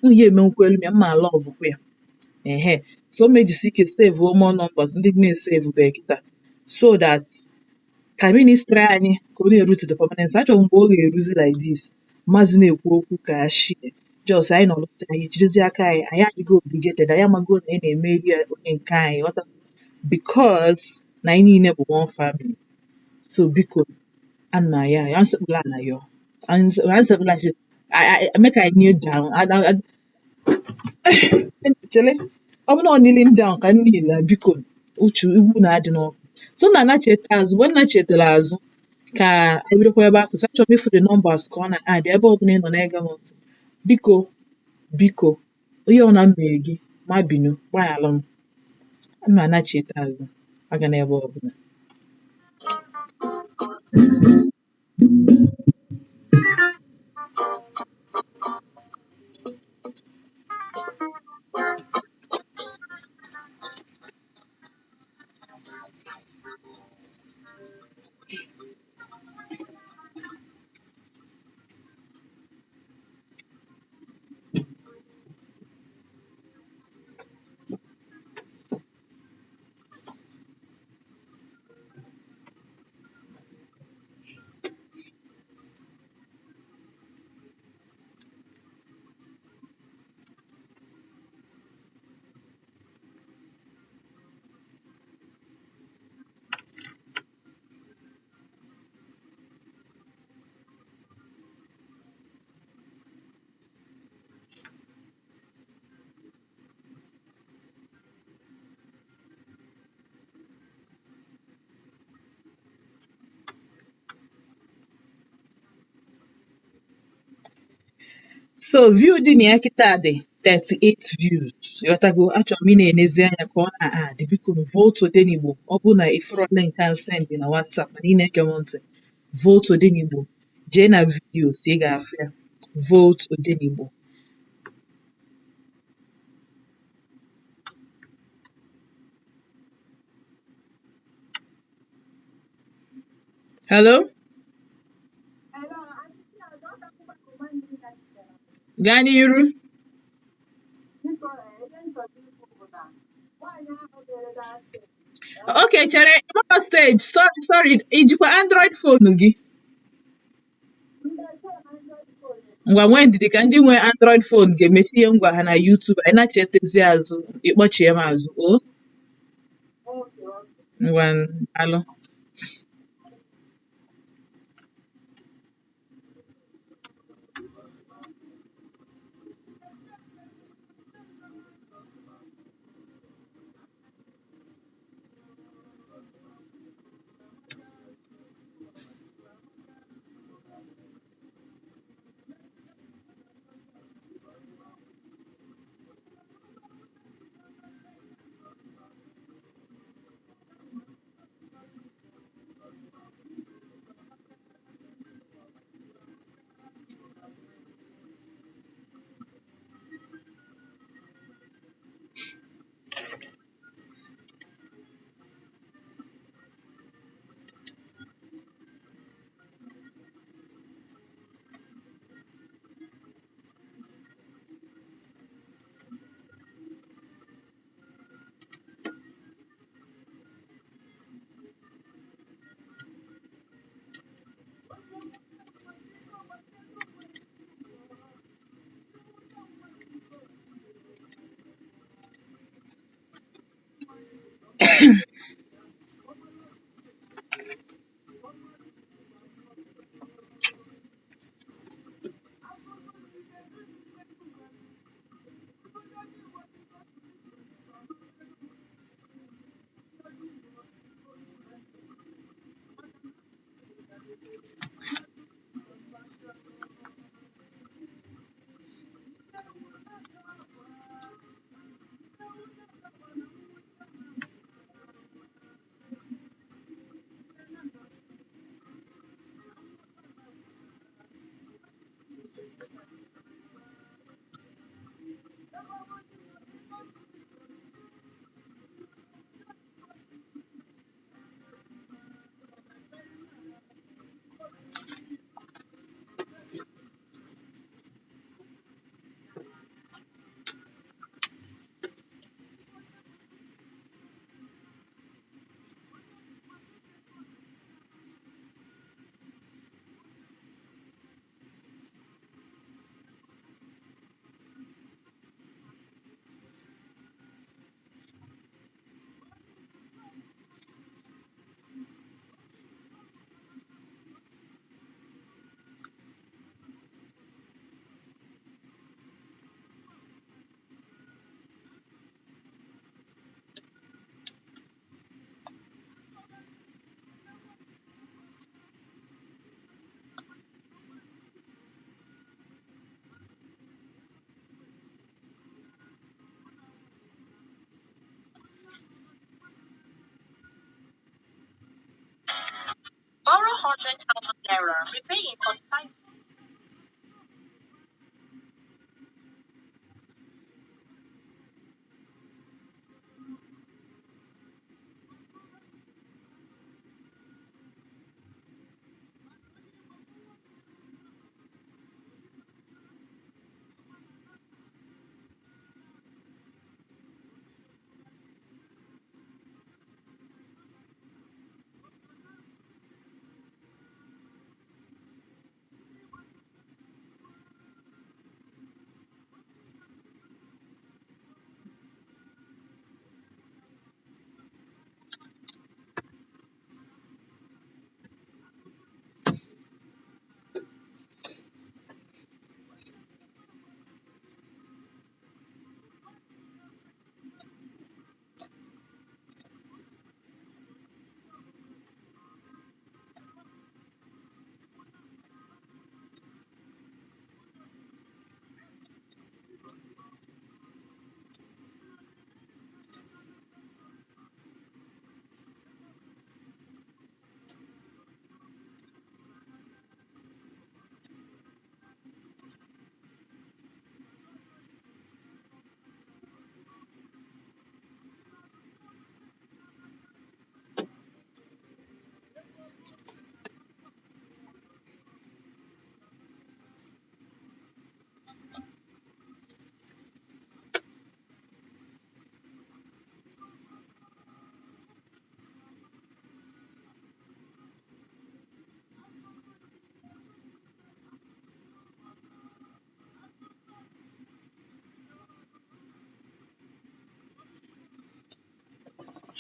unu ya emenkwelu m ya mma love kwa ya. Ehe, so m ejisi ike save more numbers ndị na-esave be kịta, so that ka ministry anyị ka ọ na-eru to the permanence. Achọrọ m mgbe ọ ga-eruzi like this, maazị na-ekwu okwu ka ya shie just anyị nọ lụta anyị jirizie aka anyị. Anyị adịgo obligated, anyị amago na anyị na-emeri ya onye nke anyị ghọta, because na anyị niile bụ one family. So biko, ana ya ya nsekpụla ana yo nsekpụla make I kneel down. Chele, ọ bụrụ na ọ kneeling down ka m kneel. Biko, uche igwu na-adị n'ọkụ. So na anacheta azụ, mgbe m nachetara azụ ka anyị bidokwa ebe ahụ. So achọrọ m ịfụ the numbers ka ọ na-adị ebe ọbụla ị nọ na-ege m ntị. Biko, biko, ihe ọ na m mee gị, Mabinu, gbaghalụ m. Ana m anachieta azụ aga n'ebe ọbụla. So view dị na ya kịta dị 38 views. Ịghọtago? Achọrọ m ị na-enezi anya ka ọ na-adị. Biko nu Volt Odenigbo, ọ bụ na ịfụrọ link a send na WhatsApp mana ị na-ege m ntị, Volt Odenigbo, jee na videos ị ga-afụ ya. Volt Odenigbo. Hello? Gaa n'iru. Okay, chere, ịgbakọ stage. Sorry, sorry. Ijikwa Android phone gị? Ngwa nwee ndidi ka ndị nwe Android phone ga-emechi ihe ngwa ha na YouTube. Anyị na-achetezi azụ, ịkpọchie m azụ. O? Ngwa, daalụ.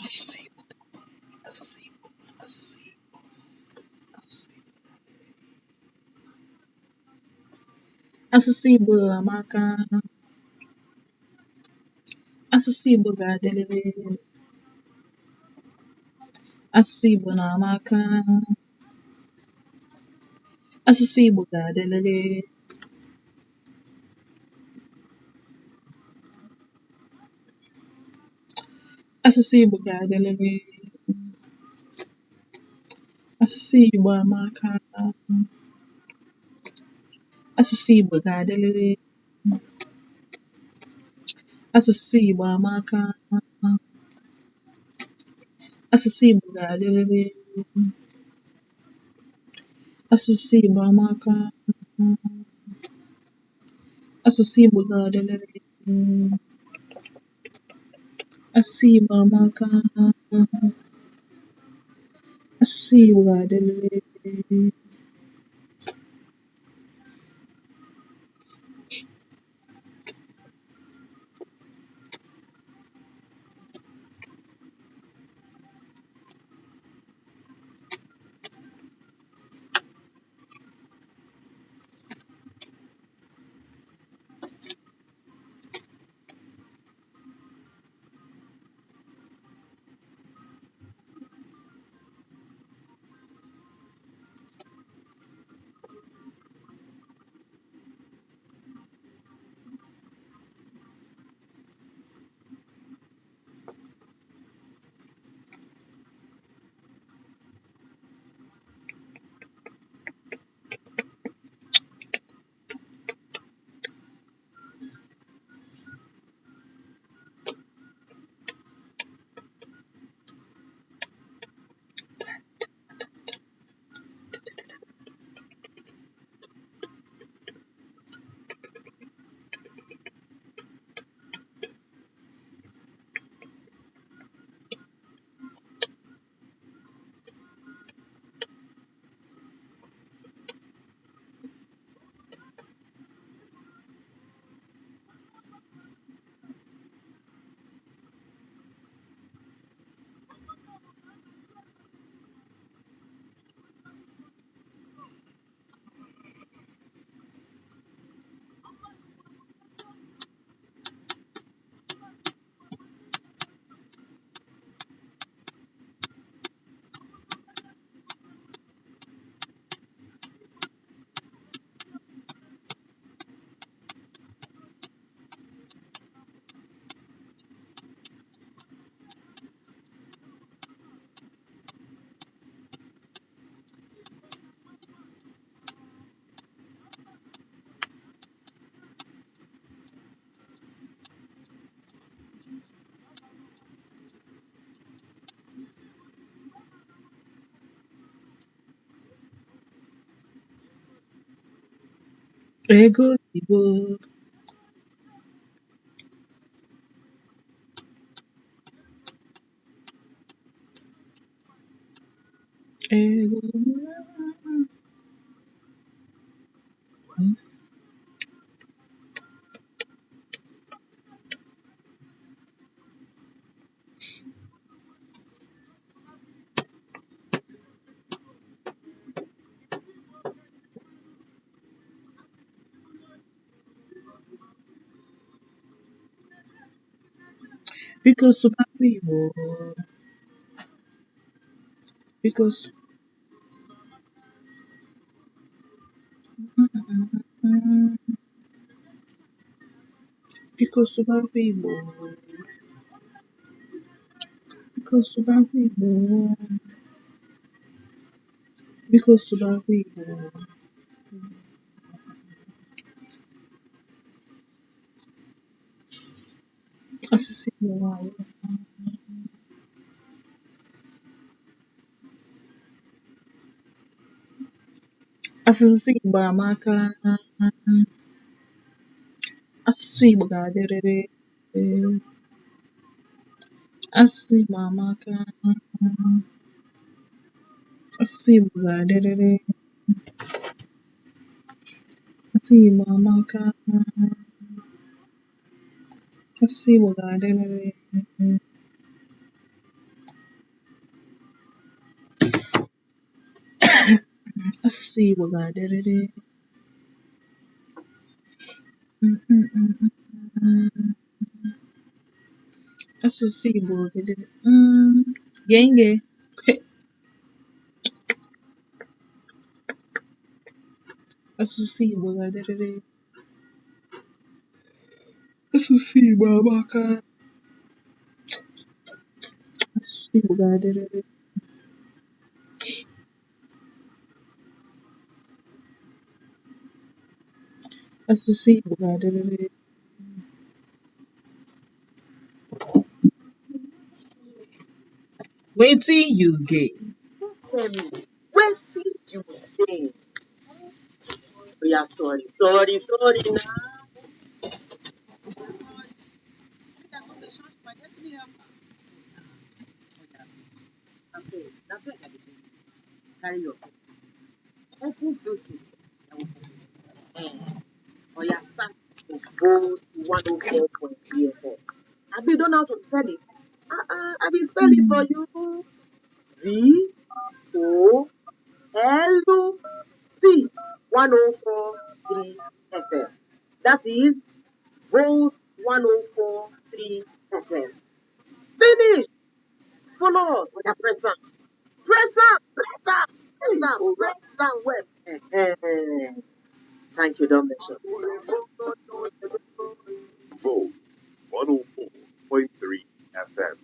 Asụsụ Igbo, asụsụ Igbo, asụsụ Igbo, asụsụ Igbo. Asụsụ Igbo amaka. Asụsụ Igbo ga-adịrịrị. Asụsụ Igbo na-amaka. Asụsụ Igbo ga-adịrịrị. Asụsụ Igbo ga-adịrịrị. Asụsụ Igbo amaka. Asụsụ Igbo ga-adịrịrị. Asụsụ Igbo amaka. Asụsụ Igbo ga-adịrịrị. Asụsụ Igbo amaka. Asụsụ Igbo ga-adịrịrị. Asụsụ Igbo amaka. Asụsụ Igbo ga-adịrịrị. Ego oyibo, ego. Biko sụbakwa Igbo, biko biko sụbakwa Igbo, biko sụbakwa Igbo, biko sụbakwa Igbo. Asụsụ Igbo Asụsụ Igbo amaka. Asụsụ Igbo ga-adịrịrị. Asụsụ Igbo amaka. Asụsụ Igbo ga-adịrịrị. Asụsụ Igbo amaka. Asụsụ Igbo ga-adịrịrị. Asụsụ Igbo ga-adịrịrị. Asụsụ Igbo ga-adịrịrị. Genge. Asụsụ Igbo ga-adịrịrị. Asụsụ Igbo amaka. Asụsụ Igbo ga-adịrịrị. Asụsụ Igbo ga-adịrịrị. Wetin you gain? Just tell me, wetin you gain? Oya, sorry, sorry, sorry now. Abeg, na beg I dey beg you. Carry your phone. Open Facebook. Na open Facebook. Oya, search for Volt 104.3 FM. Abi you don't know how to spell it? I will spell it for you. V O L T 104.3 FM. That is Volt 104.3 FM. Finish. Follow us. Oya, press am. Press am. Press am. Press am. Press am well. Thank you, don't mention. Volt 104.3 FM.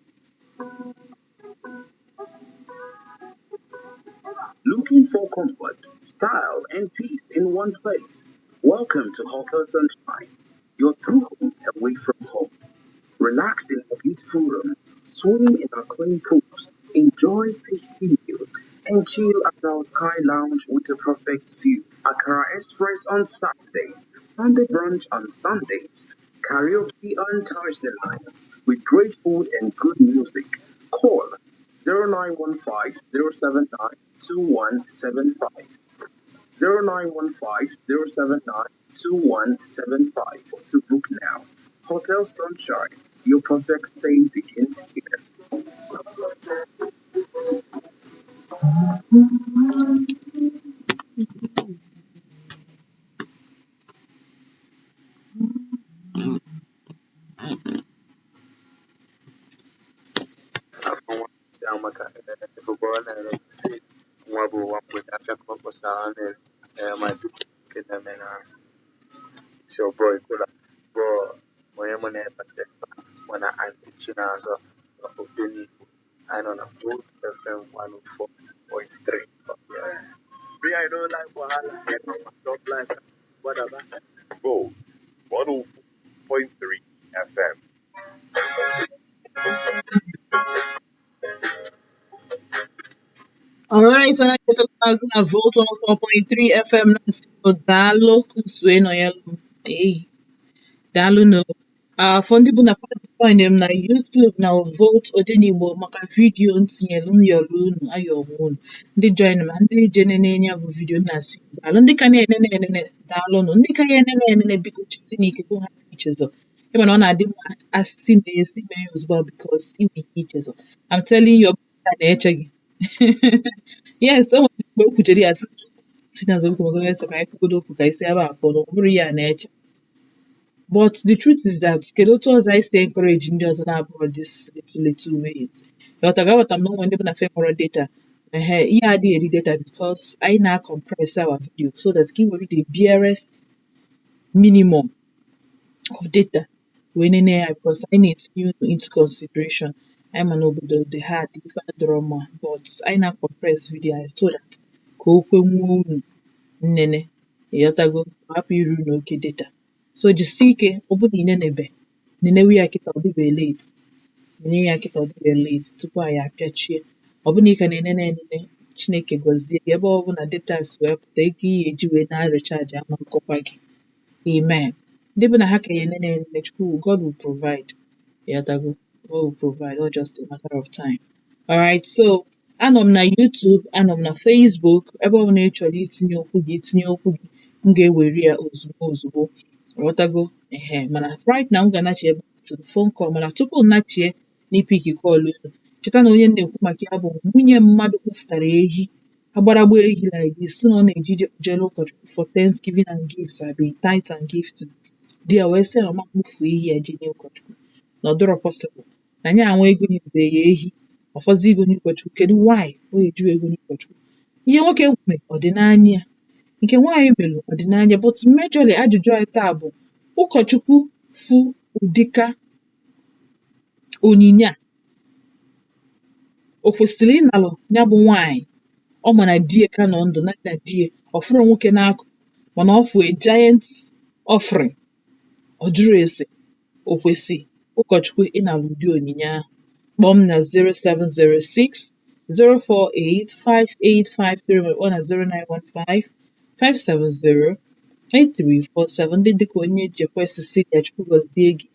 Looking for comfort, style, and peace in one place? Welcome to Hotel Sunshine, your true home away from home. Relax in our beautiful room, swim in our clean pools, enjoy tasty meals, and chill at our Sky Lounge with a perfect view. Akara Express on Saturdays, Sunday brunch on Sundays, karaoke on Thursday nights, with great food and good music. Call 0915 079 2175. 0915 079 2175 to book now. Hotel Sunshine, your perfect stay begins here. Afọ nwa Chiamaka bụkwa ọ na-ere si nwa bụ ụwa mgbede afịa ka ọ kpọsara ọ na-ere my people nke na-eme na it's your boy Kola bụ onye mụ na-ebase mụ na Aunty Chinazọ na Odenigbo. Anyị nọ na Volt FM 104.3. Yeah. Me, I don't like wahala. Get off my top life. Whatever. Volt 104.3 FM. Alright, so na azụ na Volt 104.3 FM na studio. Daalụ kusue nọ ya. Hey, daalụ no. For ndị bụ na join m na YouTube na Volt Odenigbo maka video ntinyelu m yọrọ unu ayọrọ unu. Ndị join ma ndị je nene ya bụ video na-asị daalụ. Ndị ka na-enene enene, daalụnụ. Ndị ka ya enene enene, biko chisi n'ike ka ha ichezọ. Ịma na ọ na-adị mma asị mee esi mee ya ozugbo because ị nwere ike ichezọ. I'm telling you, ọ bụrụ na na-eche gị. Yes, o nwere mgbe o kwuchere ya sị Chinazọ, biko magodo ka anyị kwugodo okwu ka anyị si ebe a pụọ na ọ bụrụ ya na-eche. But the truth is that kedu otu ọzọ anyị si encourage ndị ọzọ na-abụrụ this little little ways? Ghọtara, aghọtara m na onwe ndị bụ na fe nwere data. Ehe, ihe adịghị eri data because anyị na-compress our video so that ka ị were the barest minimum of data wee nene ya because anyị na-etinye unu into consideration. Anyị ma na obodo dị hard, ife adịrọ mma, but anyị na-compress video anyị so that ka o kwenwuo unu nnene, ịghọtago, ka ọ hapụ iru unu oke data. So jisie ike, ọ bụ na ị nenebe, nenewe ya kịta, ọ dịbe late. Nenewe ya kịta, ọ dịbe late tupu anyị apịachie. Ọ bụ na ị ka na-enene enene, Chineke gọzie gị ebe ọ bụ na data si wee pụta ego iyi eji wee na-recharge ama nkọkwa gị. Amen. Ndị bụ na ha ka ya enene enene, Chukwu, God will provide. Ịghọtago? God will provide, all just a matter of time. Alright, so anọ m na YouTube, anọ m na Facebook, ebe ọ bụla ị chọrọ itinye okwu gị, itinye okwu gị, m ga-ewere ya ozugbo ozugbo. Ghọtago? Ehe, mana right now m ga-anachie back to the phone call, mana tupu m nachie n'ipick call unu, cheta na onye m na-ekwu maka ya bụ nwunye mmadụ kpụfụtara ehi, agbadagba ehi like this, sị na ọ na-eji jere ụkọchukwu for thanksgiving and gifts, abi tithe and gifting. Di ya wee sị na ọ ma kpụfuo ehi ya je nye ụkọchukwu, na ọ dịrọ possible, na ya anwa ego nyebe ya ehi, ọfọzi igo nye ụkọchukwu. Kedu why o ga-eji wee gonye ụkọchukwu? Ihe nwoke mee ọ dị n'anya ya, nke nwaanyị melụ ọ dị n'anya, but majorly ajụjụ anyị taa bụ ụkọchukwu fu ụdịka onyinye a, o kwesịrị ịnalụ ya bụ nwaanyị? Ọ ma na di ya ka nọ ndụ, na na di ya ọ fụrụ nwoke n'akụ, mana ọ fụ a giant offering, ọ jụrụ ese, o kwesị ụkọchukwu ịnalụ ụdị onyinye ahụ? Kpọọ m na 0706 048 5853 ma kpọọ na 0915 570 8347. Ndị dịka onye Jekwe Cecilia, Chukwu gọzie gị,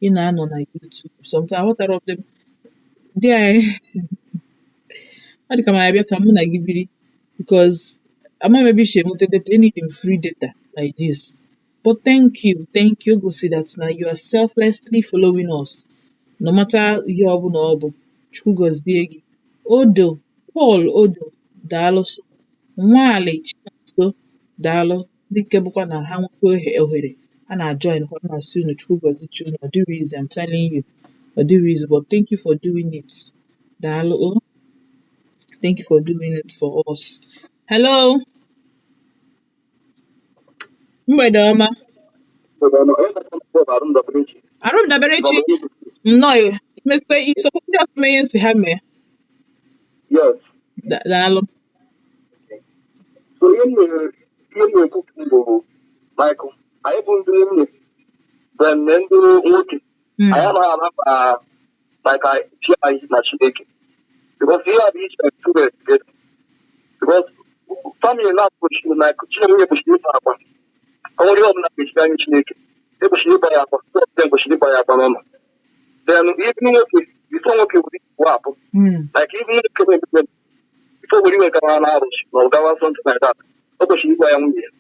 ị na-anọ na YouTube. Sometimes aghọtara m dị anyị, ọ dị ka ma abịa ka mụ na gị biri because amaghị m ebe i si enweta data. I need free data like this, but thank you, thank you. Gosi that na you are selflessly following us no matter ihe ọ bụla ọ bụ. Chukwu gọzie gị. Odo Paul Odo, daalụ sọ. Nwali Chinonso, daalụ. Ndị nke bụkwa na ha nwekwa ohere ha na-join kwa, na-asị unu Chukwu gọzichi unu. Ọ dịrị easy, I'm telling you, ọ dịrị easy, but thank you for doing it. Daalụ o. Thank you for doing it for us. Hello, mgbede ọma. Arụ m dabere chi nnọọ imesịkwa isokwa ndị ọzọ mee ihe nsị ha mee. Yes. Daalụ. So ihe m na-ekwu bụ, Michael, anyị bụ ndị nwunye, then ndị nwoke, anyị anaghị anaba like chi anyị na Chineke. Because ihe a bụ iche two together. Because family na-akwụsịrị na Chineke kwesịrị ịba akwa. Ọ nwere ihe ọbụla ga-echiri anyị Chineke. Ekwesịrị ịgba ya akwa. Ndị kwesịrị ịgba ya akwa n'ụlọ. Then even nwoke, before nwoke were pụọ apụ, like even nwoke na-ememe before were iwe gawa na arụsị ma ọ gawa something like that, o kwesịrị ịgwa ya nwunye ya.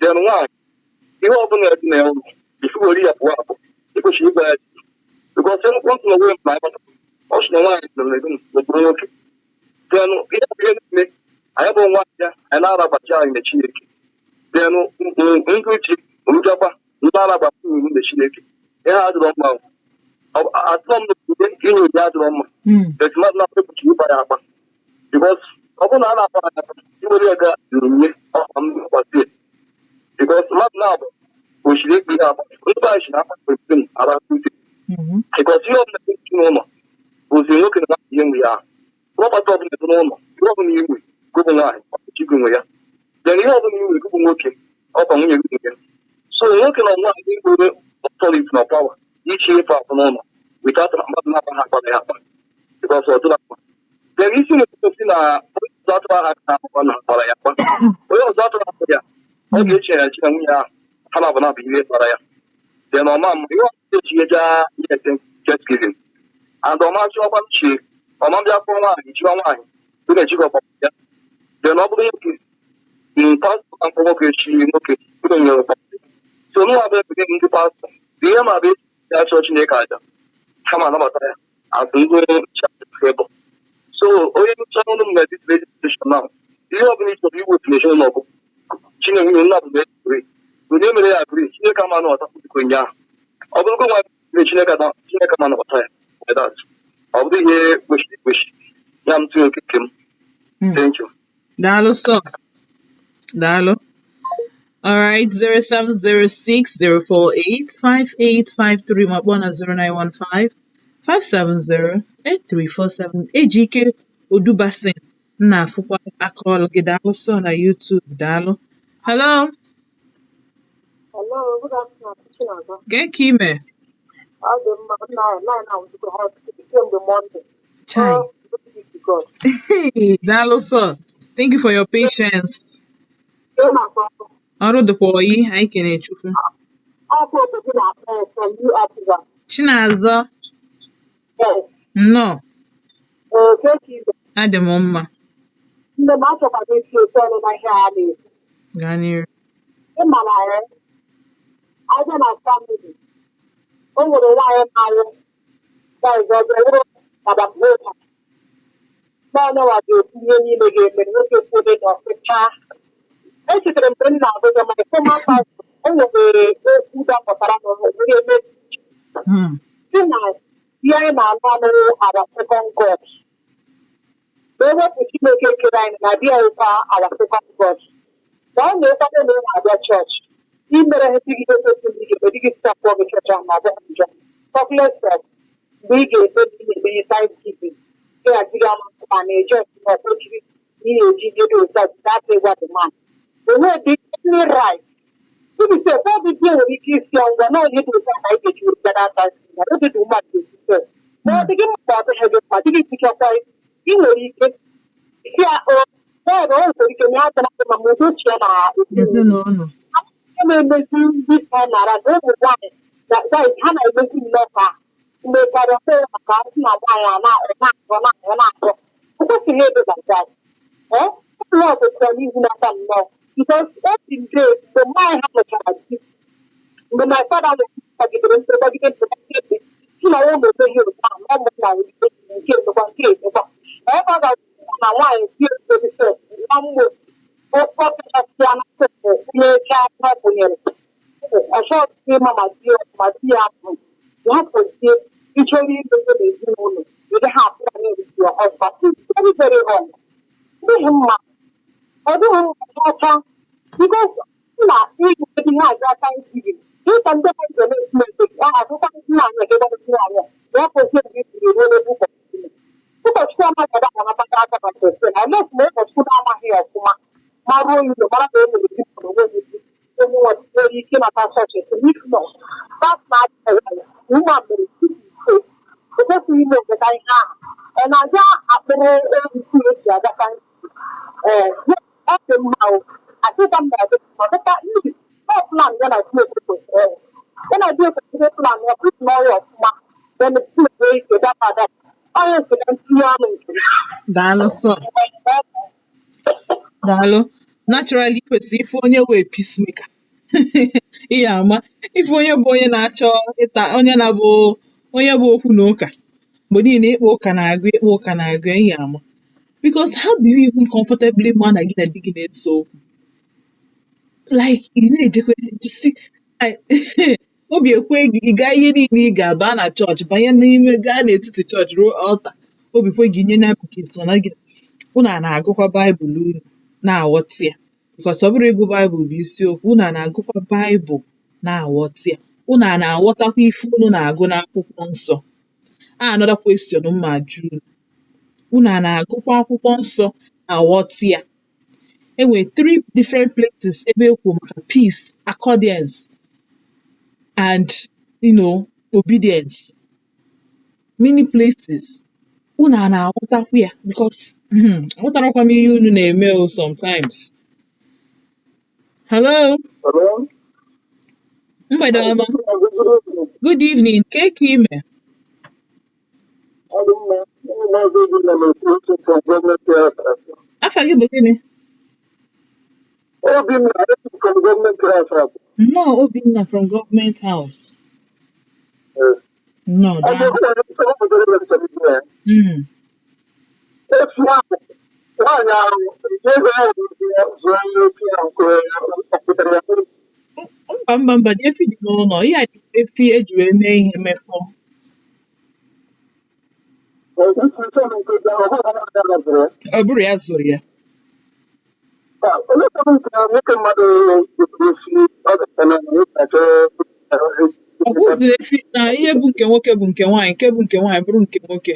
Then nwaanyị, ihe ọbụla dị na ya ụlọ, before were ya pụọ apụ, ị kwesịrị ịgwa ya. Because one thing onwe m na-agbata, ọ sị na nwaanyị nọ n'okpuru nwoke. Then ihe bụ ihe na-eme, anyị bụ nwaanyị ya, anyị na-arabachi anyị na Chineke. Then ndị uche njakwa ndị arabata iwu na Chineke. Ihe a adịrọ mma. Atụrụ m n'obodo inye ụdị adịrọ mma. But mmadụ na-ekwesịrị ịgba ya akpa. Because ọ bụrụ na a na-akpa ya akpa, iwere ya ga onyinye ọkwa m gbazie. Because mmadụ na-abụ kwesịrị ikpe ihe akpa. Ndị be anyị si na akpa kwesịrị m ara ute. Because ihe ọbụla dị n'ụlọ bụzi nwoke na nwaanyị ihe nwe ya. Property ọbụla dị n'ụlọ, ihe ọbụla inwe gụbụ nwaanyị, ọchịchị gị nwe ya. Then ihe ọbụla inwe gụbụ nwoke, ọkwa nwunye gị nwe ya. So nwoke na nwaanyị nwere authority na power ichi ịpụ apụ n'ụlọ without na mmadụ na-akpa ha akpa ya akpa. Because ọ dịla mma. Then isi na-egosi na Ọzọ atụrụ aha aka akwụkwọ na gbara ya gba onye ọzọ atụrụ ahụ ya ọ ga-eche ya chi na nwunye ahụ ha na-abụ na-abụ ihe gbara ya dị na ọma mma ihe ọzọ eji eje ihe thanksgiving and ọma chịwakwa chi ọma bịa kpọọ nwaanyị chiwa nwaanyị dị na-ejikọ ọkpọ ya dị na ọ bụrụ nwoke pastọ na mkpọ nwoke chi nwoke ụlọ nyere ọkpọ so nwa bụ ebe ndị pastọ ihe ma bụ eji achọ Chineke aja kama anabata ya azụ ndị nche. So onye ncha ọnụ m na this radio station now, ihe ọ bụla ị chọrọ iwepụ n'ezinụlọ bụ Chineke nwunye nna bụ na-agree. Onye mere ya agree, Chineke ama anabata kwukwekwe ya. Ọ bụrụgo nwa mere Chineke na Chineke ama anabata ya like that. Ọ bụrụ ihe kwesịrị ekwesị ya m tinye okeke m. Thank you. Daalụ sọ. Daalụ. All right, 0706 048 5853 ma kpọọ na 0915 570 8347. Ejike Odubasin nna afụkwa aka ọlụ gị, daalụ sọ na YouTube, daalụ. Hello. Hello, good afternoon, Chinaza. Gee ka ime? Ọ dị mma, nna line ahụ hot kemgbe Monday. Chai. Oh, glory be to God. Hey, daalụ sọ. Thank you for your patience. Ị na-akpọ Ọrụ dịkwa oyi, anyị kene Chukwu. Ọkụ obodo na-akpọ from New Africa. Chinazọ. Yes. Nnọọ. Ee, thank you. Adị m mma. Nne m, achọkwara isi otu ọnụ na ihe a na-ekwu. Gaa n'iru. Ị ma na ya, abịa na family, o nwere nwaanyị na-alụ guys, ọ bụrụ Madam Hoka. Naanị nwa ga-ekwu ihe niile ga-eme nwoke kwuo na ọsịcha. Echetara mgbe m na-agụgụ my former pastor, o nwere okwu dapụtara na nwere eme si na ihe anyị na-alụ alụ our second God. Ma ewepụ Chineke kere anyị na di anyị kwa our second God. Na ọ na-ekwado na ị na-abịa chọọchị imere ha di gị kwesịrị ị ga-eme di gị stop gị chọọchị ahụ ma ọ bụghị njọ. Talk less of mgbe ị ga-ekpebi ị na-eme thanksgiving gị na di gị ama ma na-eje ọfụma ọkpọchiri na ị na-eji ihe dị otu a without ịgwa the man. Onwe dị any right. Ibi sef, ọ bụ di nwere ike isi ya ngwa na onye dị otu a ka anyị ga-eji were bịa that thanksgiving na obi dị mmadụ ga-esi sef. Ma ọ dị gị mma ma ọ dịghị gị mma, di gị tikekwa ị nwere ike si ya o ya na o nwere ike na ya atara gị ma ma udochie na ezinụlọ. Ezinụlọ. Ihe na-emezi ndị ọ nara na ụmụ nwaanyị na guys ha na-emezi nnọọ ka mgbe karịa maka asị na nwaanyị a na ọ na-atọ na-atọ na-atọ o kwesịghị ịdị like that. Eh, ụlọ ọkụkọ n'ihu n'aka nnọọ because obi nde mgbe nwaanyị ha lụchara di, mgbe my father gbagidere mkpe gbagide mkpe gbagide mkpe si na ụlọ omeghi otu ahụ na ụmụnna nwere ike nke emekwa nke emekwa ebe ọ ga-abụ na nwaanyị si egosi sef nwa mgbo ọkachasịa na sef kwụnyecha ọ kwụnyere ọchọ ịma ma di ya bụ ya pụzie ịchọrọ imego n'ezinụlọ ị gaghị apụ ya with your husband. It's very, very wrong. Dịghị mma, ọ dịghị mma chacha because na ịga ihe aga thanksgiving dịka ndị mmadụ ga na-esi ete a azụkwa ndị nwaanyị ekekwa ndị nwaanyị ya pụzie mgbe i ruo n'ebe ụkọchukwu nọ. Ụkọchukwu amaghị ebe ahụ anabata aka na kwesị unless ma ụkọchukwu na-amaghị ya ọfụma ma ruo ụlọ mara na e nwere di ma onwe gị onye nwere ike ịnata chọọchị. If not, that's not woman mere tupu o kwesịghị ime oketa ihe ahụ ọ na-aga akpụrụ ewusi eji aga. Ee, ọ dị mma o asịkwa m na ọ dị mma dịka ndị ọ plan ya na Chineke kwesịrị ịwụ. Ya na di kwesịrị plan ya kwesịrị n'ọrụ ọfụma, then Chineke nwee ike dapa adapa onye nke na ntinye ọnụ nke m. Daalụ sọ. Daalụ. Naturally, kwesịrị ife onye wee peacemaker. Ihe ama ife onye bụ onye na-achọ ịta onye na-abụ onye bụ okwu na ụka mgbe niile, ịkpa ụka na-agụ, ịkpa ụka na-agụ ihe ama, because how do you even comfortably ma na gị na di gị na-ese okwu like ị na-ejekwe jisi obi ekwe gị ị gaa ihe niile ị ga-aba na chọọchị, banye n'ime gaa n'etiti chọọchị ruo altar, obi kwe gị nye na so na gị unu a na-agụkwa baịbụl unu na-aghọta ya, because ọ bụrụ ịgụ baịbụl bụ isiokwu, unu a na-agụkwa baịbụl na-aghọta ya, unu a na-aghọtakwa ife unu na-agụ n'akwụkwọ nsọ. A another question m ma ajụ unu, unu a na-agụkwa akwụkwọ nsọ aghọta ya? Enwere three different places ebe ekwu maka peace, accordance and obedience, many places. Unu a na-aghọtakwa ya? Because Aghọtarakwa m ihe unu na-eme o sometimes. Hello. Hello? Mgbede ọma. Good evening. Kee ka ime? Ọ dị mma. Maazị Obinna na-ekwu okwu from Government House. Afa gị bụ gịnị? Obinna from Government House. Nnọọ, Obinna from Government House. Yes. Nnọọ, Ọ daalụ. bụrụ na ọ bụrụ na chọrọ ibu ya. Efi ahụ, nwaanyị ahụ, ego ahụ zụọ ya efi ahụ ka ọ pụtara ya n'obi. Mba, mba, mba, efi dị n'ụlọ. Ihe a dị efi eji wee mee ihe mefọ. Ọ bụ isi nke ọ bụrụ na ya zụrụ ya. Ọ bụrụ ya zụrụ ya. Olee ebe nke nwoke mmadụ gotere efi ọ ga-ata na nwoke achọ? Ọ bụzi efi na ihe bụ nke nwoke bụ nke nwaanyị, nke bụ nke nwaanyị bụrụ nke nwoke.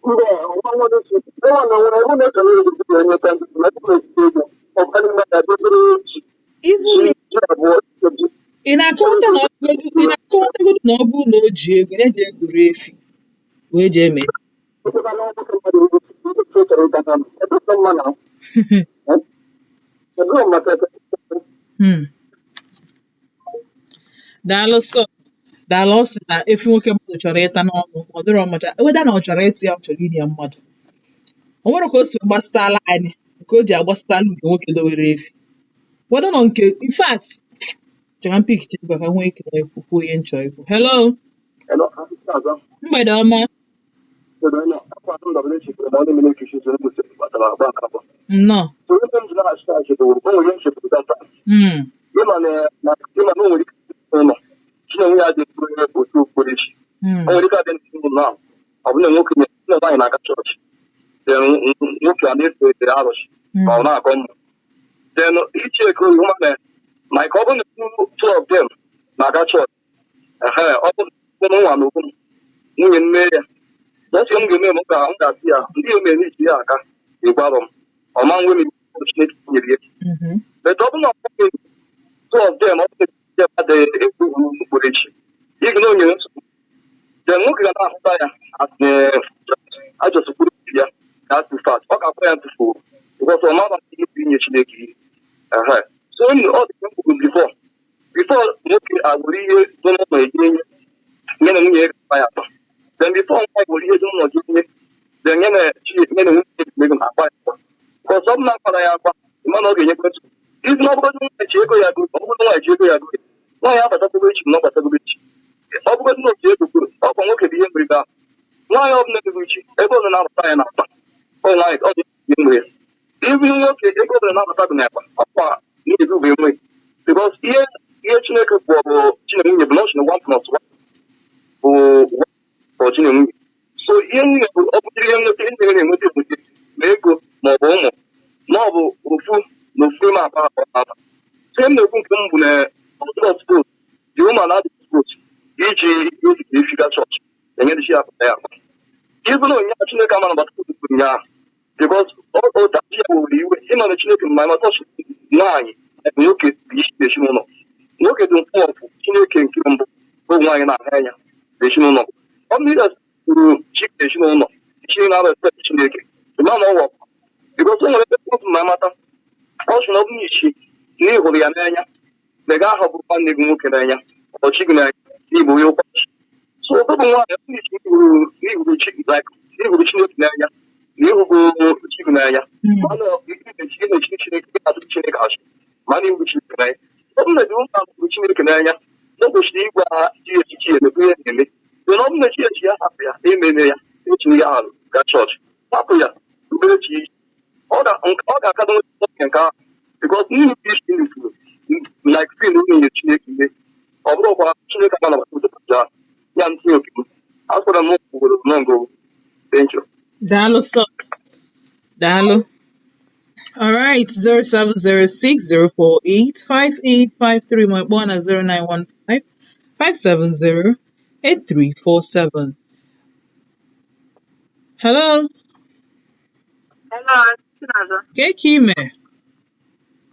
Mba, nwa nwere isi nwa na nwere ebe na-echọrọ ego enweta ndị na ebe na-ejide ego ọbara mmadụ adịbere ji Even ji ji abụọ ji. Ị na-akọwata na ọ bụgodu, ị na-akọwatagodu na ọ bụrụ na o ji ego ya jee goro efi wee jee mee. Echekwa na nwoke mmadụ ego efi chọrọ ịta na ebe dị mma na ebe maka. Daalụ sọ, daalụ. Ọ sị na efi nwoke mmadụ chọrọ ịta n'ọnụ, ọ dịrọ mmacha weda na ọ chọrọ ịta ya, ọ chọrọ inye ya mmadụ. O nwere ka o si gbasatala anyị nke o ji agbasatala nke nwoke dowere efi weda nọ nke. In fact, chere m pick chekwa ka m nwee ike nwee kwuo ihe m chọrọ ikwu. Hello. Hello, Azọ. Mgbede ọma. Kedu onye akwa m dabere chekwara na onye mere echichi so ndị kpatara agba akabọ. Nnọọ. So ebe m ji laghachi azụ bụ o nwere ihe nchepụta data. Ịma na o nwere ike ụlọ chinenwe ya dị ekpere otu okpukperechi. O nwere ike adị n'ụlọ ahụ, ọ bụ na nwoke na nwaanyị na-aga chọọchị, then nwoke a na-efe arụsị ma ọ na-akọ mmụ, then iche ego ihu ma na like ọ bụrụ na two of them na-aga chọọchị, ehe, ọ bụ na nwa na okwu nwunye m mee ya n'otu m ga-eme, m ga-asị ya ndị eme n'iji ya aka ịgwarọ m ọma nwe m iwu Chineke nyere ya. But ọ bụrụ na ọ bụghị two of them, ọ bụrụ na adịghị ekwu okpukperechi igi na o nyere nsogbu, then nwoke ga na-ahụta ya as ajọsụkwuru ya ka asị fat ọ ga-akpọ ya ntụfu because ọ mara ihe bụ inye Chineke ihe. Ehe. So ọ dị ka m kwuru before nwoke agwụrụ ihe dị n'ụlọ eje nye nye na nwunye ya ga-akpa ya akpa, then before nwaanyị were ihe dị n'ụlọ je nye, then nye na chi nye na nwunye ya ga akpa ya akpa, because ọ bụ na akpara ya akpa, ịma na ọ ga-enyekwa nsogbu. Izi na ọ bụgodị nwaanyị ji ego ya go, ọ bụgodị nwaanyị ji ego ya go, nwaanyị abatagogo echi na ọ batagogo echi, ọ bụgodị na otu ego kwuru ọ bụ nwoke bụ ihe nwere ebe ahụ. Nwaanyị ọbụla emeghị uchi ego ọbụla na-abata ya n'akpa, ọ nwaanyị ọ bụ ihe nwere ya. Ibu nwoke ego ọbụla na-abata gị n'akpa, ọkwa nwunye gị bụ enwe, because ihe Chineke kpọrọ chi na nwunye bụ na ọ sị na one plus one bụ one for chi na nwunye. So ihe nwunye bụ ọ bụrụ ihe nweta, ihe nwunye na-enweta enweta ma ego ma ọ bụ ụmụ ma ọ bụ ofu na ofu ime akpa akpa akpa. So ihe m na-ekwu nke m bụ na ọdụrọ suppose the woman adịghị suppose iji efi ga chọọchị enye chi ya akpa ya akpa, even onye Chineke ama nabata ụnyaahụ, because ọ dachi ya were iwe. Ịma na Chineke ma mata ọchị nwaanyị na nwoke bụ isi ezinụlọ. Nwoke dị mkpụ ọfụ Chineke nke mbụ bụ nwaanyị na-ahụ anya ezinụlọ. Ọ bụ ile kwuru chi ezinụlọ chi na respect Chineke ịma na ọwọ, because o nwere ebe otu ma amata ọ sị na ọ bụ na ichi na ị hụrụ ya n'anya na ị ga-ahọbụ nwanne gị nwoke n'anya ọchị gị n'anya n'igbo onye ụkọchị. So ọ bụ nwaanyị ọ bụ na ịhụrụ chi, like ịhụrụ Chineke n'anya na ịhụgo chi gị n'anya, mana ị na-echi Chineke, ị na-atụ Chineke achị, mana ịhụrụ Chineke n'anya. Ọ bụ na dị ụmụ hụrụ Chineke n'anya na o kwesịrị ịgwa chi echichi emekwa ihe na-eme, mana ọ bụ na chi echi ya hapụ ya ememe ya etinye ya ahụ gaa chọọchị, hapụ ya obere chi, ọ ga-akado nke ahụ, because n'ihi isi nufuru like feel nwunye Chineke ihe ọ bụrụkwa Chineke ama nabata ụdị ya ntinye oke m asọrọ m obodo nọ ngo. Thank you. Daalụ sọ, daalụ. All right, 07060485853 ma kpọọ na 09155708347. Hello. Hello, Chinazọ. Kee ka ime?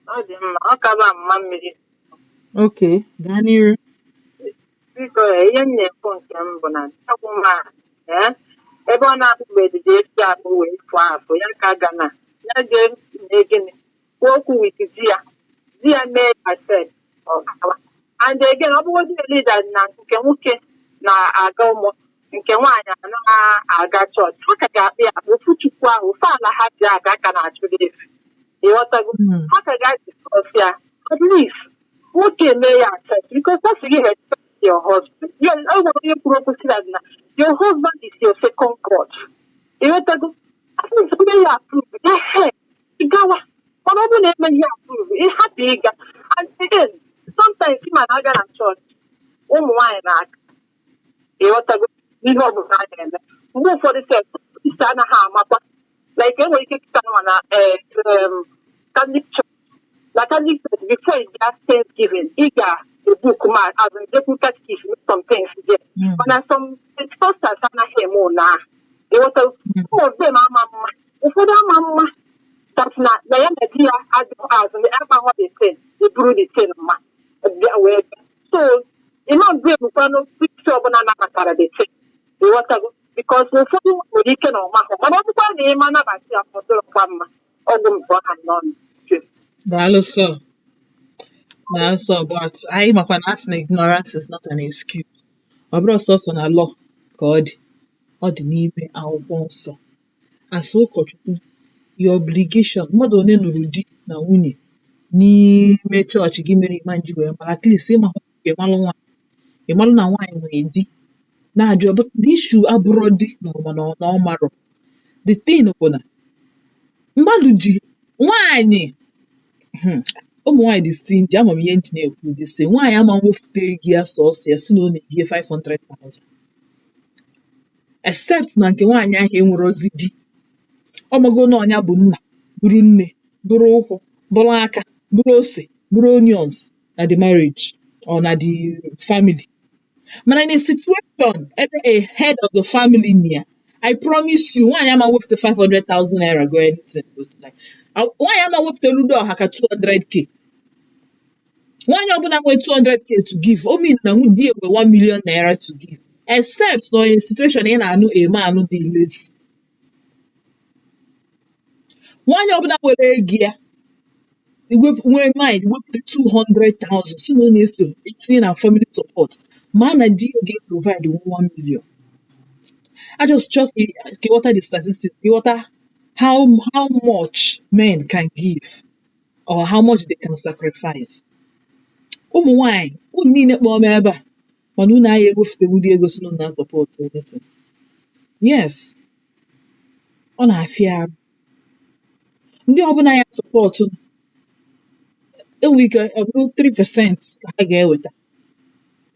Ọ dị mma, ọ kaba mma mmiri. Okay, gaa n'iru. Biko, ihe m na-ekwu nke m bụ na akwụ m a, ebe ọ na-akpụbeghị efi akpụ. wee fụọ afụ ya ka ga na ya jee mee gịnị, kwuo okwu with di ya, di ya mee ya accept, ọ gawa. And again, ọ bụgodị leader na nke nwoke na-aga ụmụ nke nwaanyị na-aga chọọchị, ha ka ga-akpị ya ofu Chukwu ahụ, ofu ala ha ji aga ka na-achụrụ efu, ịghọtago? Ha ka ga-discuss ya. At least nwoke mee ya accept, because ọ sị gị respect your husband. Ya o nwere onye kwuru okwu si that na your husband is your second God, ịghọtago? At least onye ya approve ehe ịgawa, mana ọ bụrụ na emeghị approve, ịhapụ ịga. And again, sometimes ị ma na-aga na chọọchị, ụmụ nwaanyị na-aga, ịghọtago, ihe ọbụla a na-eme, mgbe ụfọdụ sef isi anaghị amakwa. Like enwere ike kịta nwa na Catholic Church, na Catholic Church, before ị bịa Thanksgiving, ị ga-ebook ma as in jekwu catechist, make some things there. Mana some Pentecostals anaghị eme ụna ahụ, ịghọtago? Some of them ama mma, ụfọdụ ama mma that na ya na di ya adịghị azụ amaghọ the thing, eburu the thing mma bịa wee bịa. So ịma blame kwanụ priest ọbụla nabatara the thing, ịghọtago? Because ụfọdụ nwere ike na ọmahụ, mana ọ bụkwa na ịma nabata ya, ọ dịrọkwa mma. Ọgwụ mbụ ha n'ọnụ. Daalụ sọ. Daalụ sọ, but anyị makwa na asị na ignorance is not an excuse. Ọ bụrụ sọsọ na law ka ọ dị, ọ dị n'ime akwụkwọ nsọ. As ụkọchukwu, your obligation, mmadụ one nụrụ di na nwunye n'ime chọọchị gị mere ịma nji wee mara, at least ịma ịmalụ nwaanyị, ịmalụ na nwaanyị nwere di na-ajụ. But the issue abụrọ di na ọ na ọ marọ. The thing bụ na mmadụ ji nwaanyị, ụmụ nwaanyị dị stingy. Ama m ihe nji na-ekwu dị sị nwaanyị ama nwefute ego ya sọsọ ya si na ọ na-egie 500,000, except na nke nwaanyị ahụ enwerozi di. Ọ mago na ọnya bụ nna, bụrụ nne, bụrụ ụkwụ, bụrụ aka, bụrụ ose, bụrụ onions na the marriage or na the family. Mana in a situation ebe a head of the family nia, I promise you, nwaanyị ama wepụta 500,000 naira go anything like nwaanyị ama wepụta ludo ọha ka 200K. Nwaanyị ọbụla nwee 200K to give, o mean na di enwe 1 million naira to give, except na in situation ị na-anụ eme anụ dị lazy. Nwaanyị ọbụla nwere ego ya nwee mind wepụta 200,000 si na ọ na-eso etinye na family support, ma na di ya ga-provide 1 million. I just chọ ka ịghọta the statistics, ka ịghọta how much men can give or how much they can sacrifice. Ụmụ nwanyị, unu niile kpọọ m ebe a, mana unu agha ewefutewuli ego si na unu na support anything. Yes, ọ na-afịa arụ. Ndị ọbụla ya support enwe ike ọ bụrụ 3% ka ha ga-eweta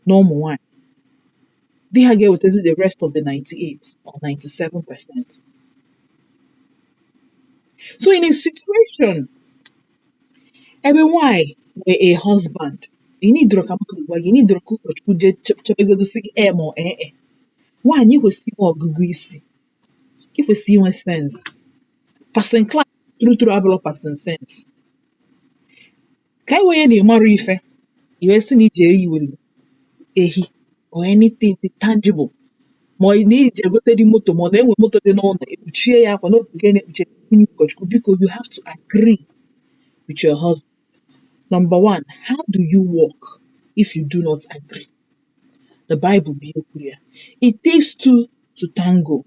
na ụmụ nwanyị, di ha ga-ewetazi the rest of the 98 or 97%. So in a situation ebe nwanyị nwee a husband, ị nidoro ka mmadụ gwa gị, ị nidoro ka ụkọchukwu jee chebegodo sị gị ee ma ọ ee e. Nwaanyị kwesịrị inwe ọgụgụ isi, ị kwesịrị inwe sense. Passing class true true abụrọ passing sense. Ka anyị wee na ịmara ife i wee sị na ije eyi welu ehi or anything dị tangible, ma ọ na ije egote dị moto, ma ọ na-enwe moto dị n'ụlọ ekpuchie ya akwa n'oge nke na-ekpuchi onye ụkọchukwu. Biko, you have to agree with your husband. Number one, how do you work if you do not agree? The Bible bụ ihe kwuru ya. It takes two to tango,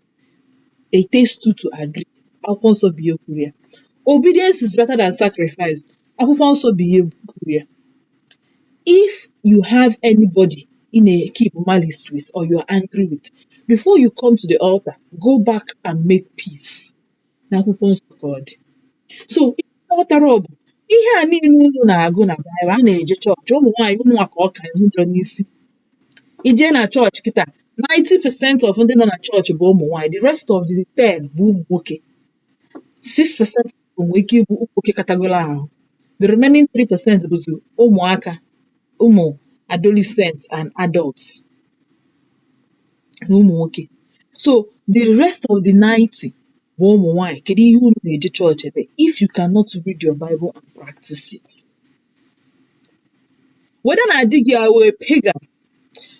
it takes two to agree. Akwụkwọ nsọ bụ ihe kwuru ya. Obedience is better than sacrifice. Akwụkwọ nsọ bụ ihe kwuru ya. If you have anybody in a keep malice with or you are angry with, before you come to the altar, go back and make peace. N'akwụkwọ nsọ ka ọ dị. So ihe ghọtara ọ bụ ihe a niile unu na-agụ na Baịbụl a na-eje chọọchị, ụmụ nwaanyị unu ka ọ ka njọ n'isi. Ije na chọọchị kịta, 90% of ndị nọ na chọọchị bụ ụmụ nwaanyị, the rest of the 10 bụ ụmụ nwoke. 6% nwere ike ịbụ ụmụ nwoke katagolo ahụ. The remaining 3% bụzi ụmụaka, ụmụ adolescents and adults na ụmụ nwoke. So the rest of the 90 bụ ụmụ nwaanyị. Kedu ihe unu na-eje chọọchị ebe if you cannot read your Bible and practice it? Whether na di gị awụ a pagan,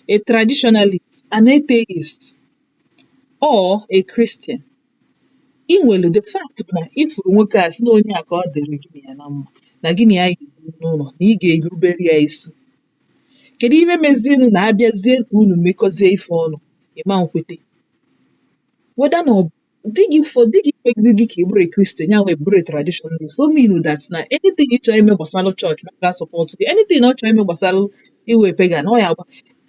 a traditionalist, an atheist or a Christian, Ị nwere the fact bụ na ị fụrụ nwoke a sị na onye a ka ọ dịrị gị na ya na mma, na gị na ya ga-ebi n'ụlọ, na ị ga-erubere ya isi. Kedu ihe mezienụ na abịazie ka unu mekọzie ife ọnụ, ị ma nkwete? Whether na ọ di gị for di gị kpegide gị ka ị bụrụ a Christian, ya wee bụrụ a traditionalist, o mean that na anything ị chọrọ ime gbasara church na ọ ga-support gị, anything ọ chọrọ ime gbasara iwe pagan ọ ya agba.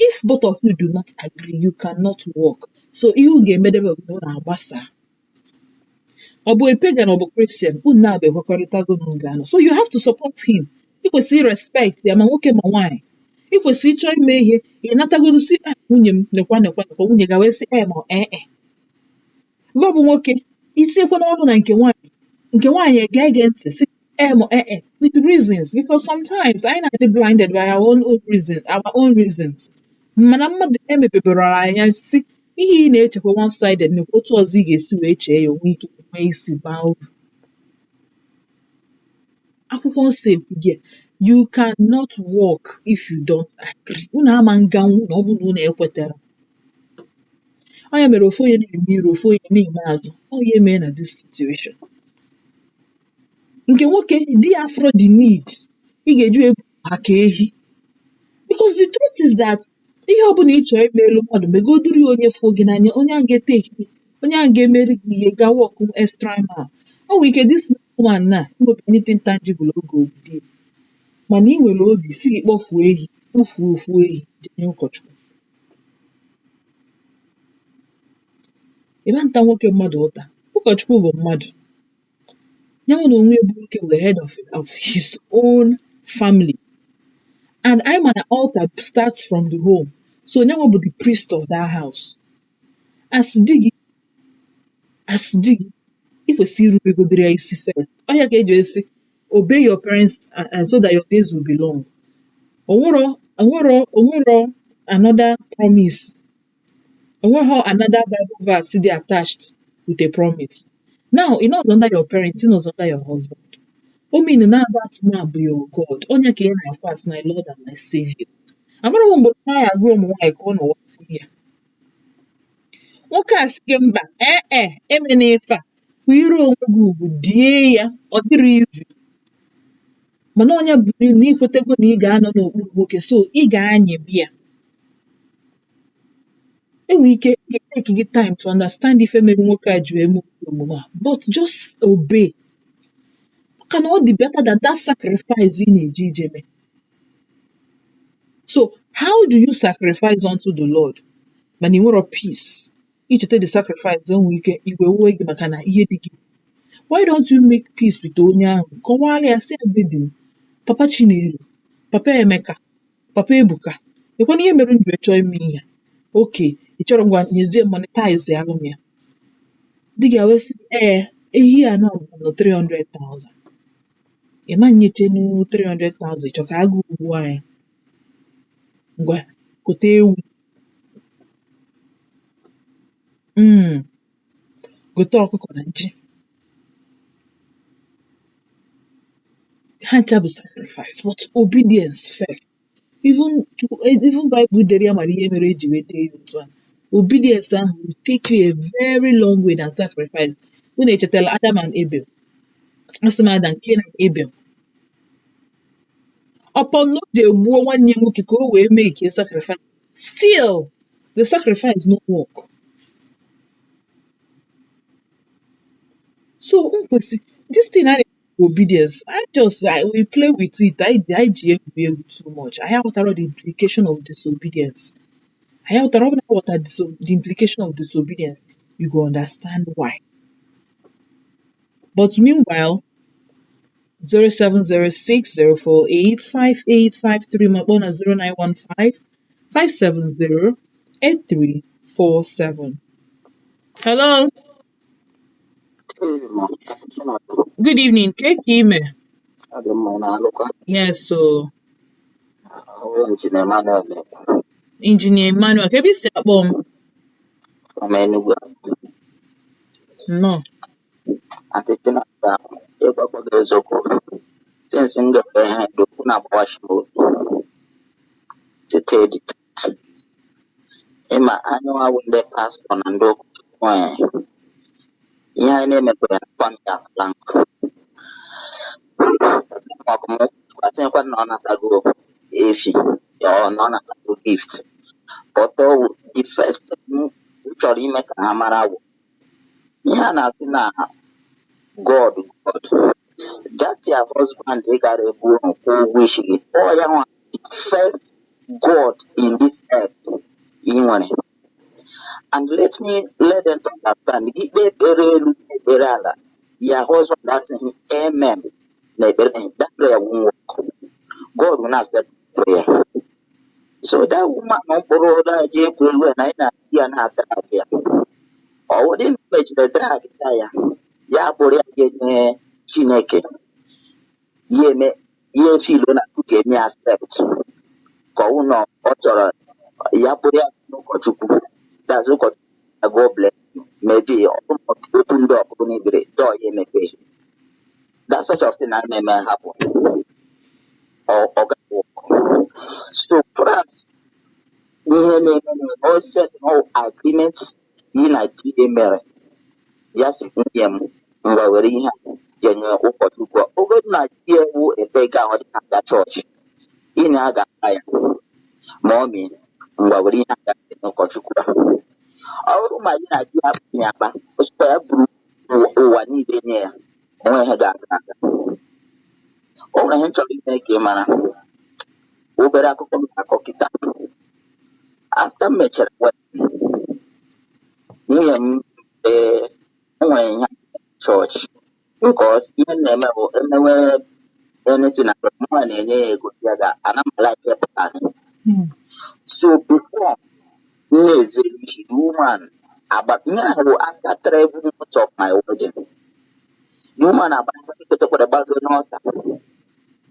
If both of you do not agree, you cannot work. So ihe unu ga-emedebe bụ na unu agbasa. Ọ bụ a pagan, ọ bụ Christian, unu na-abụ ekwekọrịtago na unu ga-anọ. So you have to support him. Ị kwesịrị respect ya, ma nwoke ma nwaanyị. Ị kwesịrị ịchọ ime ihe, ị natagodu sị, "Ah, nwunye m, nekwa nekwa nekwa." Nwunye ga wee sị ee ma ee e. Gị ọ bụ nwoke, itinyekwa n'ọnụ na nke nwaanyị, nke nwaanyị ga-ege ntị sị ee ma ee e with reasons, because sometimes anyị na-adị blinded by our own reasons. Mana mmadụ emepebere anya si ihe ị na-echekwa one sided, nekwa otu ọzọ ị ga-esi wee chee ya, onwe ike nwee isi baa uru. Akwụkwọ nsọ ekwughị ya. You cannot work if you don't agree. Unu ama nganwu na ọ bụrụ na unu ekwetara. Ọ ya mere ofu onye na-eme iru, ofu onye na-eme azụ. Ọ ya eme na this situation. Nke nwoke di ya afro the need ị ga-eji wee ha ka ehi, because the truth is that ihe ọbụla ị chọrọ ime elu mmadụ, megodiri ya onye fụ gị n'anya, onye ahụ ga-eteki, onye ahụ ga-emeri gị ihe, ga work extra mile. O nwere ike this woman na nwebe anything tangible oge ogidi, mana ị nwere obi si gị kpọfuo ehi, kpụfuo ofu ehi jee nye ụkọchukwu. Ịma nta nwoke mmadụ ụta. Ụkọchukwu bụ mmadụ. Ya nwa na onwe ya bụ nwoke bụ the head of his own family. And anyị ma na altar starts from the home. So nyanwa bụ the priest of that house. As di gị, ị kwesịrị irubegodiri ya isi first. Ọ ya ka eji esi obey your parents and so that your days will be long. Onwero another promise. Onweghọ another Bible verse dị attached with a promise. Now, ị nọzi under your parents, ị nọzi under your husband. O mean na that man bụ your God. Onye ka ị na-afụ as my Lord and my Savior. Amara m mgbe na ya agwa ụmụ nwaanyị ka ọ nọ wafụ ya. Nwoke a sị gị mba, ee e, emena ife a. Kwụnyere onwe gị ugwu, die ya, ọ dịrị izi. Mana onye bụrụ na ikwetego na ị ga-anọ n'okpuru nwoke, so ị ga-anyị bịa. Enwere ike ị ga-take gị time to understand ife mere nwoke a ji wee mee omume a, but just obey. Maka na ọ dị better than that sacrifice ị na-eje ije mee. So how do you sacrifice unto the Lord? Mana ị nwero peace. Icheta the sacrifice, o nwere ike iwe wee gị maka na ihe dị gị. Why don't you make peace with onye ahụ? Kọwara ya sị ya, baby m, Papa Chinelo, Papa Emeka, Papa Ebuka, ekwana ihe mere m ji wee chọọ ime ihe a. Okay, ị chọrọ, ngwa nyezie m monetize alụ m ya. Di gị wee sị ee, ehi a nọ bụ 300,000. Ị ma nyechenu 300,000, ị chọ ka agụụ gbuo anyị. Ngwa, gote ewu. Gote ọkụkọ na ji. Ha ncha bụ sacrifice, but obedience first. Even Chukwu, even Bible dere ya mara ihe mere eji wee dee ya otu a. Obedience ahụ will take you a very long way than sacrifice. Unu echetala Adam and Abel? Asị m Adam, Cain and Abel. Upon na o ji egbuo nwanne ya nwoke ka o wee make a sacrifice. Still, the sacrifice no work. So m kwesị this thing a na obedience. I just I we play with it. I ji egwu egwu too much. Anyị aghọtara the implication of disobedience. Anyị aghọtara, ọ bụrụ na aghọta the implication of disobedience, you go understand why. But meanwhile, 07060485853 ma kpọọ na 09155708347. Hello, good evening. Ke ka ime? Adị mma, ị na-alụkwa? Yes, so Ọrụ Injinia Emmanuel na-ekwu. Engineer Emmanuel, ka ebe i si akpọ m? From Enugu. Nnọọ. Aunty Chinasa, ịgwakwa gị eziokwu, since m gafere ihe dị okwu na-agbawachi m obi to tell the truth. Ịma anyị nwa bụ ndị pastọ na ndị ụkọchukwu anyị, Ihe anyị na-emekwa ya na family akala nkụ. Maọbụ m atinyekwa na ọ natago efi or na ọ natago gift. But the first thing m chọrọ ime ka ha mara bụ ihe a na-asị na God, God, that your husband ị gara ebu unu kwụọ ụgwọ isi gị, ọ ya nwa the first God in this earth ị nwere. And let me let them to understand, gị kpee ekpere elu, kpee ekpere ala, your husband asịghị amen na ekpere, that prayer won't work. God will not accept prayer. So that woman mkpụrụ ụra ji ekwu elu na anyị na ya na-adrag ya, ọ wụdị na o mechiri drag ya, ya bụrụ ya ga-enye Chineke ya eme ya efilo na Chukwu ga-eme ya accept, ka ọ wụ na ọ chọrọ ya bụrụ ya n'ụkọchukwu, that's ụkọchukwu, God bless you, maybe ọ bụ na open door ọbụrụ n'idiri door ya emepe, that sort of thing na eme happen, ọ gaghị work. So France ihe na-eme na o set no agreement yi na di ya mere, ya si nwunye m, ngwa, were ihe a jenye ụkọchukwu a. Ogodu na di ya ewu ebe ga ọ dị aga chọọchị, ị na-aga ya ma ọ mị, ngwa, were ihe a ga enye ụkọchukwu a. Ọ bụrụ ma gị na di ya akpị akpa, osikwa ya buru ụwa niile nye ya, onwe ihe ga-aga aga. O nwere ihe m chọrọ ime ka ị mara, obere akụkọ m ga-akọ kịta. After m mechara wedding, nwunye m, ee, o nwere ihe chọọchị, because ihe m na-eme bụ emewe anything na mụnwa na-enye ya ego, ya ga ana m like ịpụta. So before m na-ezeri the woman agba ihe ahụ bụ after 3 months of my wedding, the woman agba kwetekwere gbago n'ọta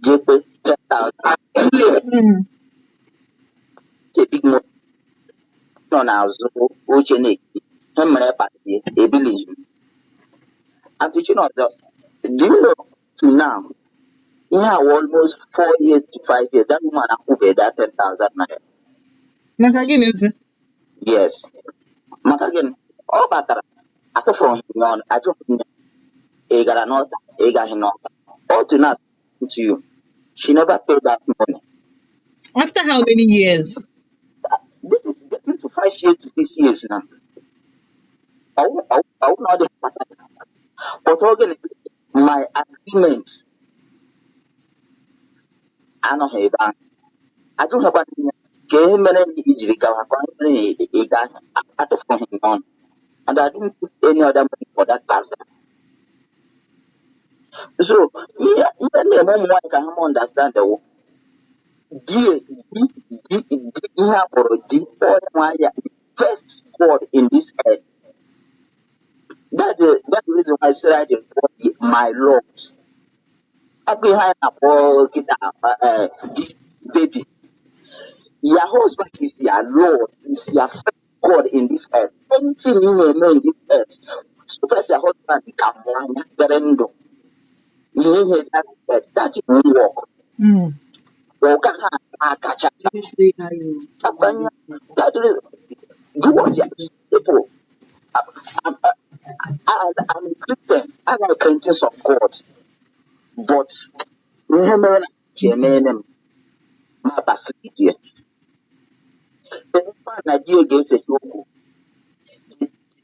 jekpe 10,000. It's a big money. Nọ n'azụ oche na-ekiri ihe mere party ebilighị m. Aunty Chinọzọ, do you know, to now, ihe a wụ almost 4 years to 5 years, that woman akwụbeghị that 10,000 naira. Maka gịnịzi? Yes. Maka gịnị? Ọ batara atụfụrụ m ya ọnụ, ajụghị m ya, ị gara n'ọta, ị gaghị n'ọta. All to now to you, she never paid that money. After how many years? This is getting to 5 years to 6 years now. Ọwụ na ọ dị kpata. But ọ gịnị? My agreement anọghị ebe ahụ. Ajụghịkwa m ya ka ihe mere na i jiri gawa, ka ihe mere na ị gaghị, atụfụrụ m ya ọnụ. And I didn't put any other money for that person. So ihe na-eme ụmụ nwaanyị ka ha ma understand wụ di di di di ihe a kpọrọ di, onye nwa ya first God in this earth. That's the reason why Sarah ji kpọọ di "my Lord". Abụ ihe anyị na-akpọ kịta di baby. Your husband is your Lord, is your first God in this earth. Anything you na-eme in this earth, so first your husband ka mụọ anya dere ndụ. Ihe that earth, that will work. Ọ gaghị akacha. Seriously, how you Agbanya that is do what you people. I'm a Christian. I like things of God. But ihe mere na ji emene m ma basịrị die. Ebe na di ga-esechi okwu.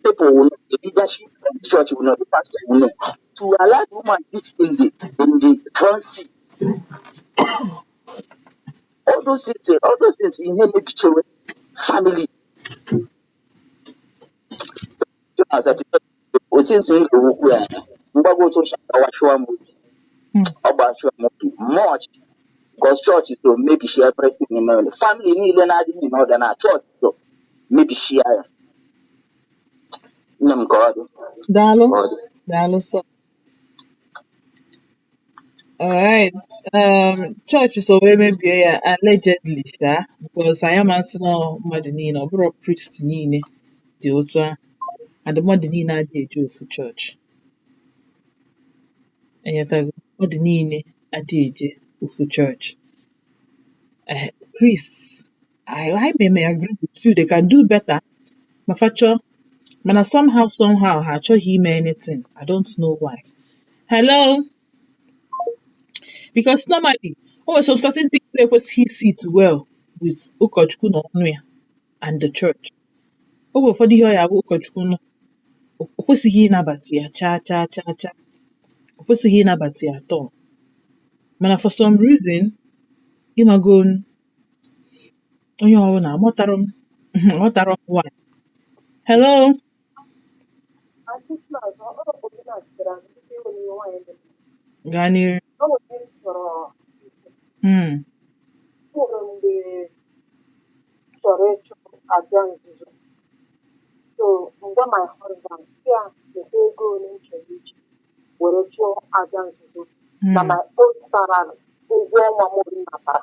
People will know, the leadership of the church will know, the pastor will know. To allow the woman sit in the front seat, all those things, ihe mebichewe family. Otu nsi m okwu ya, mgbago otu o si agbawashiwa m obi, ọ gbashiwa m obi much, because church so mebishi everything n'ime family niile na-adịghị n'ọdụ na church so mebishia ya. Nne m, ka ọ dị. Daalụ. Ka ọ dị. Daalụ sọ. Alright. Chọọchị so wee mebie ya allegedly sha, because anyị ama nsị na ọ mmadụ niile, ọ bụrụ priest niile dị otu ahụ, and mmadụ niile adịghị eje ofu chọọchị. Enyetago mmadụ niile adịghị eje ofu chọọchị. Priests, I may agree with you, they can do better ma fa chọọ. Mana somehow somehow ha achọghị ime anything. I don't know why. Hello? Because normally o nwere some certain things ekwesịghị sit well with ụkọchukwu na ọnụ ya and the church. Oge ụfọdụ ihe ọ ya bụ ụkọchukwu nụ, o kwesịghị ịnabata ya chaa chaa chaa chaa, o kwesịghị ịnabata ya at all. Mana for some reason, ịmago, onye ọbụla aghọtara m why. Hello? Aunty Florence, ọ bụ gị na-achịtara m site enwere ihe nwaanyị dị. Gaa n'iru. O nwere ihe m chọrọ ikwu. O nwere mgbe m chọrọ ịchụ aja nzuzo. So m gwa my husband, sị ya lekwa ego ole m chọrọ iji were chụọ aja nzuzo na my own salary, ụgwọ ọnwa m ori natara.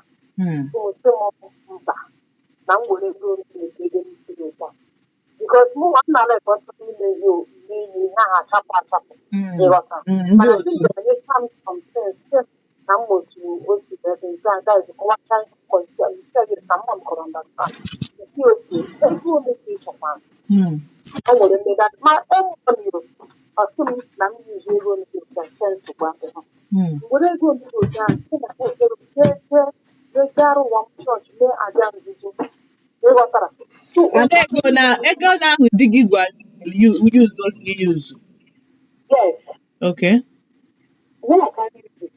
So sị m mba, na m were ego ole na ego m siri otu a. Because mụ nwa m na-ala ọsọ ime ihe ime ihe ihe ahụ achapụ achapụ. Ịghọta? Ndị Mana di otu m bịara nyecha m some things, sị na m otu o si ebe nke a, that is, kọwacha ihe kọnsi isi ka mma m kọrọ understand. Isi otu ego ole ka ị chọkwara? O nwere mmega ma o money o, ọ sị m na m yuzu ego ole dị otu a, sị nsogbu adịghị. Were ego ole dị otu ahụ sị na o jere jee jee jee gara ụwa m chọọchị mee aja nzuzo. Ịghọtara? So And otu ego na ego na ahụ di gị gwa gị use gị use? Yes. Okay. Ya ka anyị ji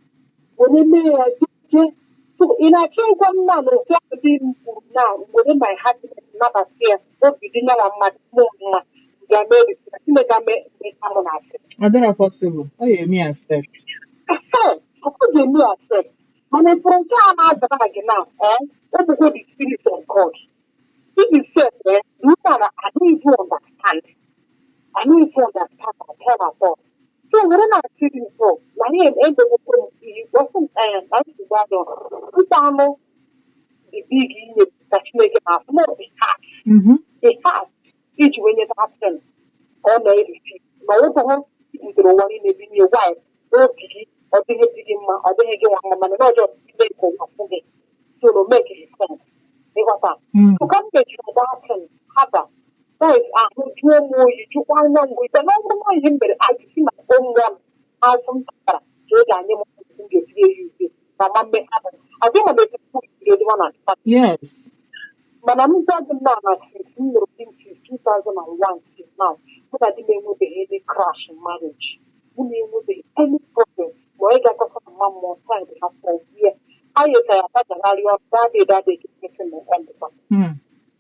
were mee ya jee. So ị na-achọ ịgwa m na otu ahụ di m kwuru na were my happiness nabata ya, obi dị nyawa mmadụ mụ mma, ga-eme na Chineke mee meta mụ na asị? Ọ dịrọ possible. Ọ ya eme accept. Ee, ọ ga-eme accept, mana ịfụrụ nke a na-azara gị na ọ bụgo the spirit of God. If you say the woman, I don't even understand. I don't even understand at all at all. So were na-asị gị nso na ihe edogokwe m ihe ọsị m na nsogbu adọ ịta anụ the big inye ka Chineke na-afụ no the heart, the heart iji wee nye that thing ka ọ na-erisi na ọ bụghị butere ụwa niile binye why obi gị ọ dịghị dị gị mma, ọ dịghị gị nwa mma, mana na ọjọọ ime ka ụwa fụ gị, so no make it sense. Ịghọta? So ka m mechiri that thing, haba, that is, ahụ jụọ m oyi, jụkwa anya m oyi na ọ bụrụ na ihe m mere a ga-esi na own one afọ m tara ka ị ga-nye m m ga-esi ya use na ma mme ha ọ dịghị m etu ezigbo na Mana m gwa gị now na since m lụrụ di m, since 2001 till now, mụ na di m enwebeghị any crash in marriage. Mụ na enwebeghị any problem ma ọ ga-akọsa mma mmụọ side ha for where anyị ka ya gbagagharị ọrụ that day, that day ga-emesi m ọndịkwa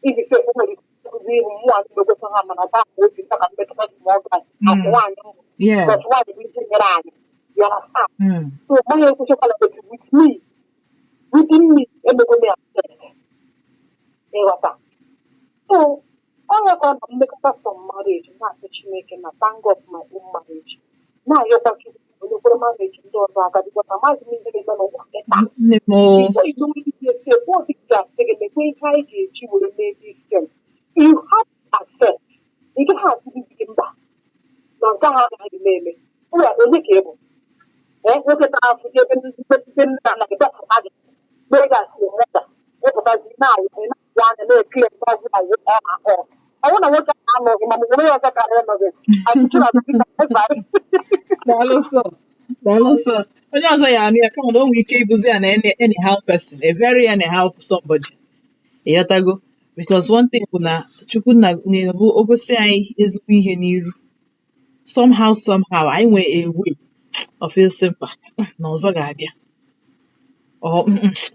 iji sị o nwere ike ịkụzi ihu mmụọ anyị megosi ha, mana ba obi nta ka mmetụta dị ma ọ ga akụ nwaanyị mbụ because nwaanyị bụ ihe nyere anyị, you understand? So manya ekwuchekwala, but with me, within me, emego m ya accept. Ịghọta? So ọ ya ka ọ na mmekọta from marriage na-asị Chineke na thank God for my own marriage, na-ayọkwa Chukwu onyekwere marriage ndị ọzọ aka, because amaghị m ihe ga-eme n'ụwa kịta. Nne m o. Before you know ihe esi ebe ọ dị ga-asị gị mekwe ihe anyị ga-eji were mee this thing, you have to accept. Ị gaghị asị di gị mba na nke ahụ agaghị eme eme. Ụwa onye ka ị bụ? Ee, nwoke tara afụ ji ebe ndị ndị nna nna gị dọpụta gị mee gị asị mụta ịpụtazi na-awụ na-awụ anya na-ekiri nke ọbụla wụ ọ na ọ ọwụ na nwoke ahụ anọghị ma nwere ya ọzọ karịa ịnọ gị achịchịrị ọdịdị ka. Daalụ sọ. Daalụ sọ. Onye ọzọ ya anụ ya, kama na o nwere ike ịbụzi ya na anyhow person, a very anyhow somebody. Ịghọtago? Because one thing bụ na Chukwu na na-ebu o gosi anyị ezigbo ihe n'iru. Somehow, somehow, anyị nwere a way of ịsị mba na ọzọ ga-abịa. Ọ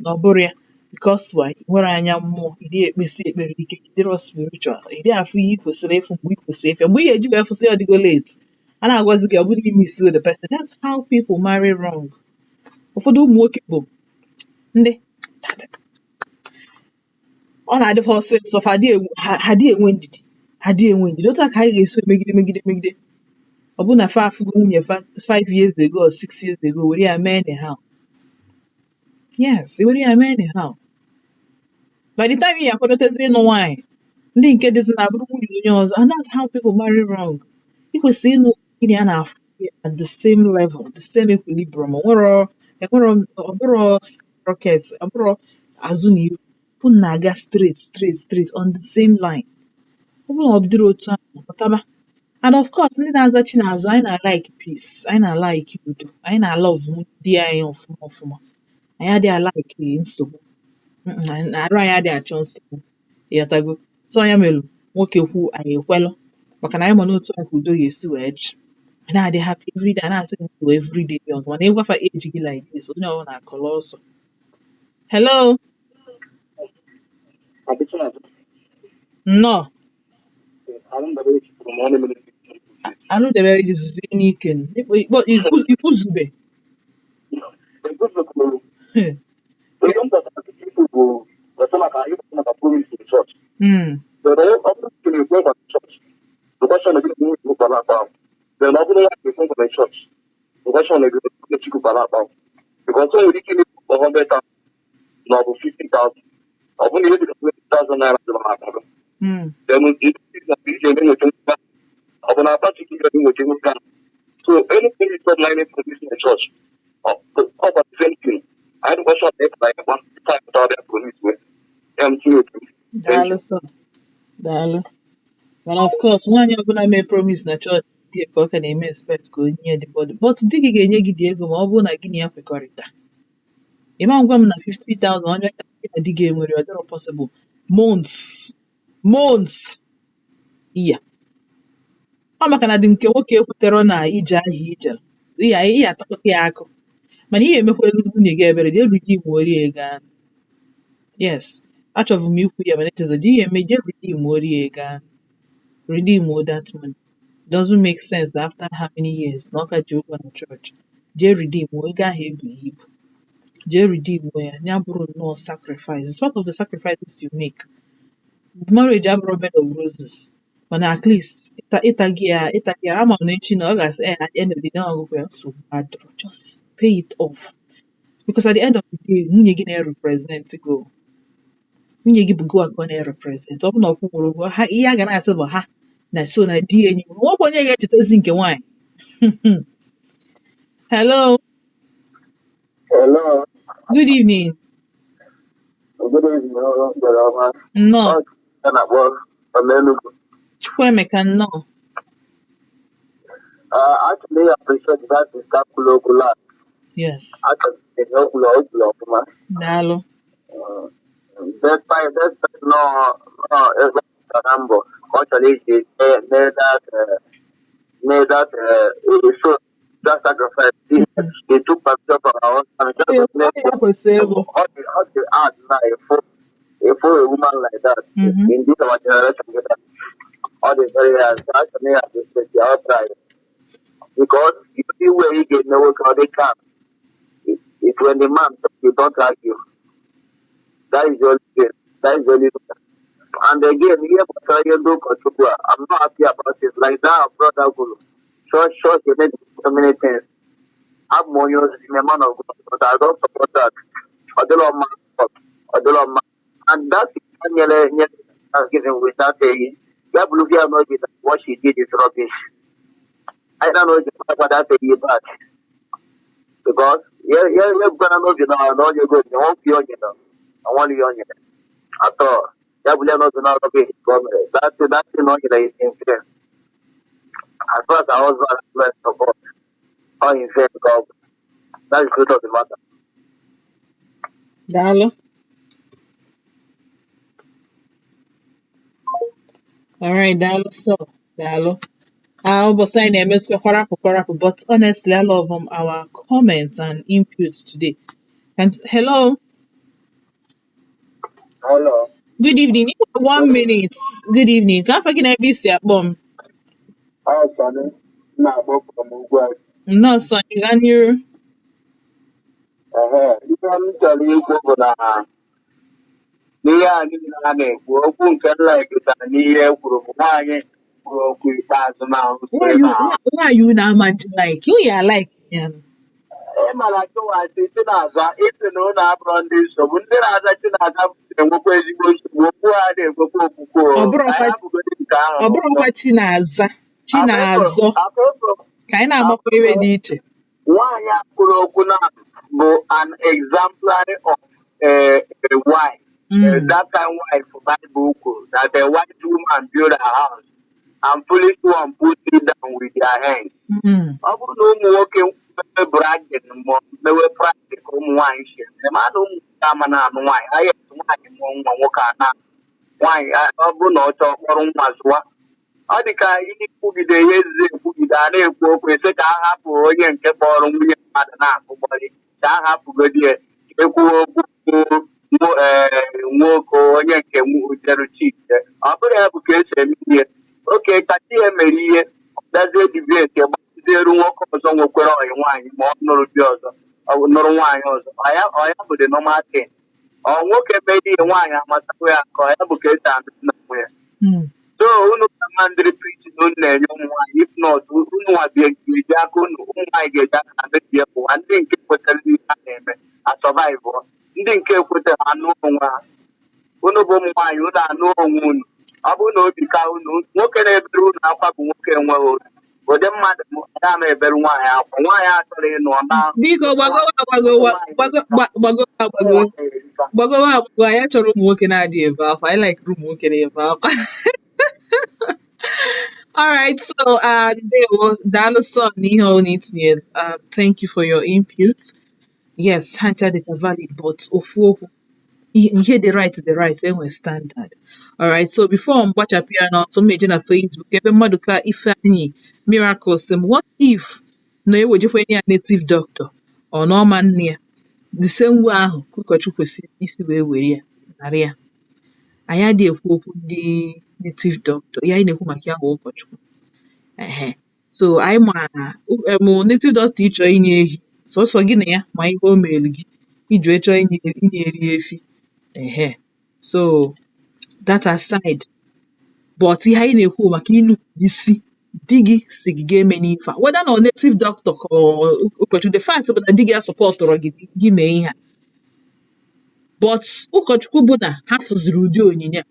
na ọ bụrụ ya, because why? Ị nwere anya mmụọ, ị dịghị ekpesi ekpere ike, ị dịrọ spiritual, ị dịghị afụ ihe ị kwesịrị ịfụ mgbe ị kwesịrị ịfụ ya. Mgbe ị ga-eji wee fụsị ya, ọ dịgo late. A na-agwazi gị ọ bụrụ ime isi with the person. That's how people marry wrong. Ụfọdụ ụmụ nwoke bụ ndị ọ na-adịfa ọsịsọ, fa adịghị ha adịghị enwe ndidi, ha adịghị enwe ndidi. Otu a ka anyị ga-esi megide megide megide. Ọ bụ na fa afụgo nwunye fa 5 years ago or 6 years ago, were ya mee anyhow. Yes, were ya mee anyhow. By the time ị akwadotezi ịnụ nwaanyị, ndị nke dịzị na-abụrụ nwunye onye ọzọ, and that's how people marry wrong. Ị kwesịrị ịnụ gị na ya na-afụ at the same level, the same equilibrium. O nwero enwero, ọ bụrụ rocket, ọ bụrụ azụ na iru unu na-aga straight straight straight on the same line. Ọ bụrụ na ọ dịrị otu ahụ, pụtaba. And of course, ndị na-aza Chinazụ, anyị na-alike peace, anyị na-alike udo, anyị na-alove di anyị ọfụma ọfụma. Anyị adịghị alike nsogbu. Arụ anyị adịghị achọ nsogbu. Ịghọtago? So ya mere nwoke kwu, anyị ekwelụ, maka na anyị ma n'otu a ka udo ga-esi wee ji. Anyị na-adị happy everyday, a na-asị gị ndụ everyday young, mana ịgwafa age gị like this, onye ọbụla akọrọ ọsọ. Hello, nnọọ. Alụdebere gị zuzie n'ike nụ. Ikpuzube. Because o nwere ike ime 100,000 ma ọ bụ 50,000, ọ bụrụ na ihe dị ka 20,000 naira dị n'akpa gị, then iji eme nweta nwoke, ọ bụ na akpa Chukwu ga-enweta nwoke ahụ. So anything is not lining for this in church, ọ bụ the same thing. Anyị dịkwa shop ịpụta ya gba time ọbịa promise wee ya m tinye otu. Thank Daalụ you. Sọ daalụ. Mana of course, nwaanyị ọbụla mee promise na chọọchị di ya ka ọ ka na-eme expect ka o nye the body, but di gị ga-enye gị dị ego ma ọ bụrụ na gị na ya kwekọrịta. Ịma ngwa m na 50,000 onye ka gị na di gị enwere, ọ dịrọ possible. Months, months iya ọ maka na dị nke nwoke ekwetero na ije ahụ ijere iya iya atakọta ya akụ, mana ihe emekwelu nwunye gị ebere jee redeem ori ego ahụ. Yes, achọbụ m ikwu ya, mana echezọ ji ihe eme. Jee redeem ori ego ahụ, redeem that money. Doesn't make sense that after how many years na ọ ka ji ụgwọ na chọọchị. Jee redeem ego ahụ ebughị ibu, jee redeem ya. Ya bụrụ nnọọ sacrifice. It's part of the sacrifices you make. Marriage abụrụ bed of roses, mana at least ịta gị ya, ịta gị ya, ama m na echi na ọ ga-asị eh, at the end of the day ọgụgụ ya nsogbu adịrọ. Just pay it off, because at the end of the day, nwunye gị na-represent go, nwunye gị bụ gị ka ọ na-represent. Ọ bụ na ọ kwụnwere ụgwọ ha, ihe a ga na-asị bụ ha na so na di enyi nwoke, onye ga-echetezi nke nwaanyị. Hello. Hello, good evening. Good evening, mgbede ọma. Nnọọ. Ọ ya na-akpọ from Enugu. Chukwuemeka, nnọọ. Actually, I appreciate that sister kwuru okwu last. Actually, o kwuru ọfụma. Daalụ. Despite no ego na mbọ ka ọ chọrọ iji mee that so that sacrifice. He took permission from our husband just to make Ọ ya kwesịrị ego. All the art now, if a woman like that in this our generation, all the very hard. So actually, I appreciate the outright because the only way he get no work they can is when the man talk, you don't argue. That is the only thing. That is the only thing. And again, here gbasara ihe ndị ụkọchukwu a, I'm not happy about it. Like that brother kwuru, church dey so many things. Abụ m onye ozi, I'm a man of God, but I don't support that. Ọ dịrọ mma, ọ dịrọ mma. And that is nyere thanksgiving with that eyi. Ya bụrụ ya n'obi that what she did is rubbish. I don't know if that eyi back because ya bụkwana n'obi na onye go onye nwoke onye nọ na nwanne ya onye at all. Ya bụrụ ya n'obi na rubbish ka o mere. That thing o nyere is in vain. As far as our husband bless support, all in vain ka ọ bụ. That is the truth of the matter. Daalụ. All right, daalụ so. Daalụ. Ah, ụbọchị anyị na-emezikwa kwarapụ kwarapụ, but honestly, I love our comments and inputs today. And hello, Hello. Good evening. You have one minute. Good evening. Ka afọ gị na ebe i si akpọ m? Ọ Sani na-akpọ from Ugwuaji. Nnọọ Sọnị, gaa n'iru. Ehe, ihe m chọrọ ikwu bụ na n'ihe a niile a na-ekwu okwu nke m laikịtara n'ihe e kwuru bụ nwaanyị kwuru okwu ikpeazụ na sịrị Nwaanyị na nwaanyị unu ama nji like unu ya like ya. Ị mara chụwasị Chinaza ịsị na ụlọ abụrọ ndị nsogbu, ndị na-aza Chinaza na-enwekwa ezigbo nsogbu, okwu ha na-ekwekwa okwukwe Ọ o ka bụrụkwa anyị abụgodi nke ahụ ọ n'ụzọ bụrụkwa Chinaza Chinazọ akụkụ ka anyị na-agbakọ iwe dị iche. Nwaanyị a kwuru okwu na bụ an exemplary of a wife, that kind wife Bible kwuru that a wise woman build her house. And foolish one put it down with their hands. Ọ bụrụ na ụmụ nwoke mewe bragging ma ọ mewe pride ka ụmụ nwaanyị si eme, ma na ụmụ nwoke ama na-anụ nwaanyị, ahịa etu nwaanyị mụọ nwa nwoke a na nwaanyị, ọ bụrụ na ọ chọọ kpọrọ nwa zụwa, ọ dị ka ihe kwugide ihe ezizi ekwugide a na-ekwu okwu ese ka a hapụ onye nke kpọrọ nwunye mmadụ na-akụgbọrị, ka a hapụgodi ya ka ekwuwe okwu nwoke onye nke jere chike. Ọ bụrụ ya bụ ka esi eme ihe oke ka chi ya mere ihe bịazie deviate gbaziere nwoke ọzọ nwekwere ọyị nwaanyị, ma ọ nụrụ di ọzọ, ọ nụrụ nwaanyị ọzọ. Ọ ya bụ the normal thing. Ọ nwoke mere ihe, nwaanyị amasịkwa ya, ka ọ ya bụ ka esi anụ na onwe ya. So unu ka ndịrị preaching unu na-enye ụmụ nwaanyị. If not, unu nwa ga-eji aka unu, ụmụ nwaanyị ga-eji aka ha mebie ụwa. Ndị nke kwetara ihe a na-eme asurvive, ndị nke kwetara anụ onwe ha. Unu bụ ụmụ nwaanyị, unu anụ onwe unu. Ọ bụrụ na obi ka unu, nwoke na-ebere unu akwa bụ nwoke enweghị obi. Ụdị mmadụ m ya na-ebere nwaanyị akwa, nwaanyị achọrọ ịnụ ọ na Biko, gbagowa agbagowa, gbagowa agbago, gbagowa agbago. Anyị achọrọ ụmụ nwoke na-adịghị ebe akwa. I like ụmụ nwoke na-ebe akwa. All right, so ndewo, daalụ sọ n'ihe ọ na-etinye. Thank you for your input. Yes, ha ncha dịka valid, but ofu okwu, ihe dị right dị right, enwe standard. Alright, so before m gbachapụ ya n'ọsọ, m eje na Facebook ebe mmadụ ka Ifeanyi Miracle sị m, what if na ewejekwenye ya native doctor, ọ na ọma nne ya the same way ahụ ka ụkọchukwu kwesịrị isi wee were ya nara ya? Anyị adịghị ekwu okwu ndị native doctor. Ihe anyị na-ekwu maka ya bụ ụkọchukwu. Ehe, so anyị ma em native doctor ịchọ inye ehi, sọsọ gị na ya ma ihe o mere gị iji wee chọọ inye eri efi. Ehe, so that aside, but ihe anyị na-ekwu bụ maka ịnupụ isi di gị si gị ga-eme n'ife a, whether na ọ native doctor ka ọ ụkọchukwu, the fact bụ na di gị asupportụrụ gị gị mee ihe a. But ụkọchukwu bụ na ha fụziri ụdị onyinye a,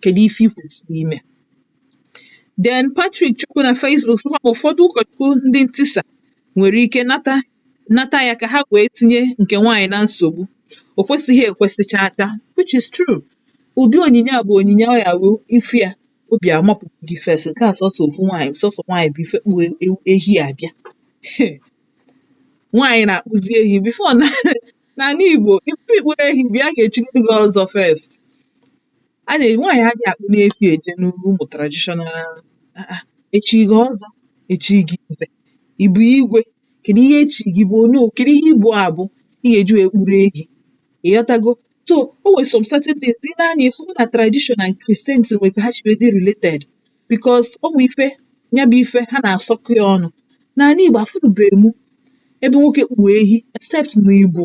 kedu ife ị kwesịrị ime? Then Patrick Chukwu na Facebook sịkwa ma ụfọdụ ụkọchukwu ndị ntisa nwere ike nata ya ka ha wee tinye nke nwaanyị na nsogbu. O kwesịghị ekwesị chaa chaa, which is true. Ụdị onyinye a bụ onyinye ọ ya wụ ife ya obi amapụ gị first. Nke a sọsọ ofu nwaanyị, sọsọ nwaanyị bụ ife kpụ ehi abịa. Nwaanyị na-akpụzi ehi before na n'ala Igbo. Ife ikpụrụ ehi bịa ga-echiri gị ọzọ first. A na nwaanyị adịghị akpụ n'efi eje n'ugwu ụmụ traditional. Ah, ah, echi gị ọzọ, echi gị nze, ịbụ igwe, kedu ihe echi gị bụ onu, kedu ihe igbo abụ ị ga-eji wee kpụrụ ehi? Ịghọtago? So o nwere some certain things ị na-anya ịfụ na tradition and Christianity nwere ka ha si wee dị related, because ụmụ ife ya bụ ife ha na-asọkọ ya ọnụ. N'ala Igbo, afụnụbeghị mụ ebe nwoke kpuo ehi except na ịbụ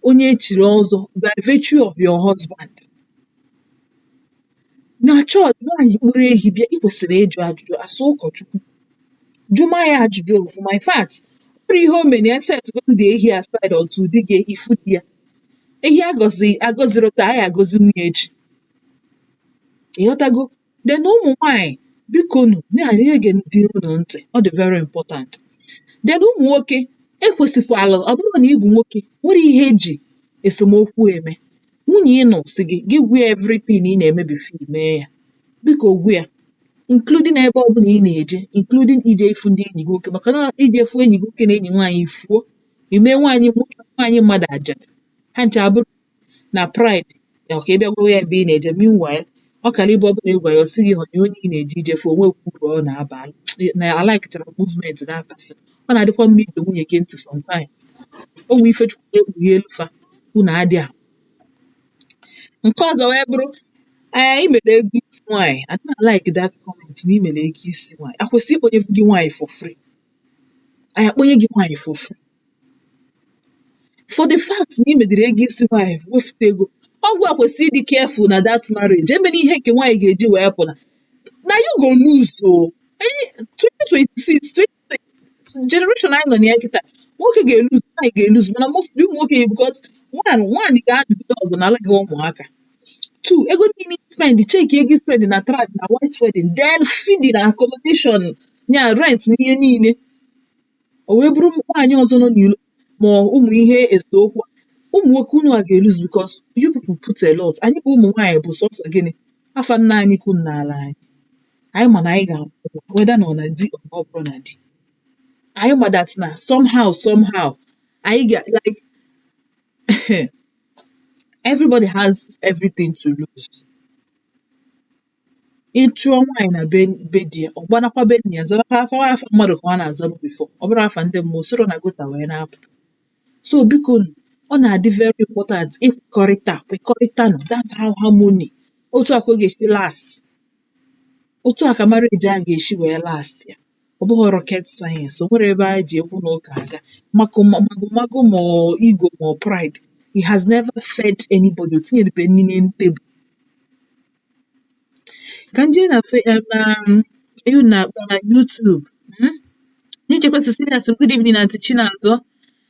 onye echiri ọzọ by virtue of your husband. Na chọọchị, nwaanyị kpụrụ ehi bịa, ị kwesịrị ịjụ ajụjụ asụ ụkọchukwu, jụma ya ajụjụ ọfụma. In fact, ọ bụrụ ihe o mere na ya set go the ehi aside until di gị ifu di ya ehi agọzi agọziri taa, anyị agọzi nwunye echi. Ịghọtago? Then ụmụ nwanyị, biko nu, na-ege di unu ntị, ọ dị very important. Then ụmụ nwoke ekwesịkwala, ọ bụrụ na ị bụ nwoke nwere ihe eji esemokwu eme, nwunye ịnụ si gị gị gwa ya everything ị na-eme before ị mee ya. Biko gwa ya, including ebe ọbụla ị na-eje, including ije ịfụ ndị enyi gị nwoke, maka na ije fụ enyi gị nwoke na enyi nwaanyị fuo ime nwaanyị nwoke nwaanyị mmadụ ajadu ha ncha abụrụ na pride ya ka ị bịa gwa ya ebe ị na-eje. Meanwhile, ọ kara ịbụ ọbụla ị gwa ya, ọ sị gị họnye onye ị na-eje ije fụ onwe uru ọ na-aba na alikechara movement that person. Ọ na-adịkwa mma ige nwunye gị ntị sometimes. O nwee ife Chukwu na-ekpughe elu fa unu adị a. Nke ọzọ wee bụrụ, ee, i mere ego isi nwaanyị. I don't like that comment na i mere ego isi nwaanyị. Akwesị ịkpọnye gị nwaanyị for free? Anyị akpọnye gị nwaanyị for free for the fact na i mediri ego isi nwaanyị, wefute ego ọgwụ a? Kwesịrị ịdị careful na that marriage emere ihe nke nwaanyị ga-eji wee pụ na you go lose o. 2026 20 generation anyị nọ na ya kịta, nwoke ga-elose, nwaanyị ga-elose, mana mostly ụmụ nwoke, because one, nwaanyị ga-anọgide ọgụ n'ala gị ụmụaka. Two, ego niile i spend, check ego i spend na trad na white wedding, then feeding na accommodation nya rent na ihe niile, o wee bụrụ nwaanyị ọzọ nọ n'ilo ma ụmụ ihe eseokwu a. Ụmụ nwoke, unu a ga-elose because you people put a lot. Anyị bụ ụmụ nwaanyị bụ sọsọ gịnị afa nna anyị kwu n'ala anyị. Anyị ma na anyị ga-amụ nwa, whether na ọ na di or na ọ bụrụ na di. Anyị ma that na somehow, somehow anyị ga, like, everybody has everything to lose. Ị chụọ nwaanyị na be di ya, ọ gbanakwa be nna ya, zabakwa afa afa mmadụ ka ọ na-azabu before. Ọ bụrụ afa ndị mmụọ, soro na gota wee na-apụ. So biko nụ, ọ na-adị very important ịkwekọrịta, kwekọrịtanụ. That's how harmony, otu a ka ọ ga-esi last, otu a ka marriage a ga-esi wee last ya. Ọ bụghị rocket science. O nwere ebe anyị ji ekwu na ụka aga maka mago mago, ma ọ ego, ma ọ pride. It has never fed anybody. O tinyerebe nri n'elu tebụl. Ka m jee na na you na YouTube. N'ichekwa Cecilia sị, "Good evening, Aunty Chinazọ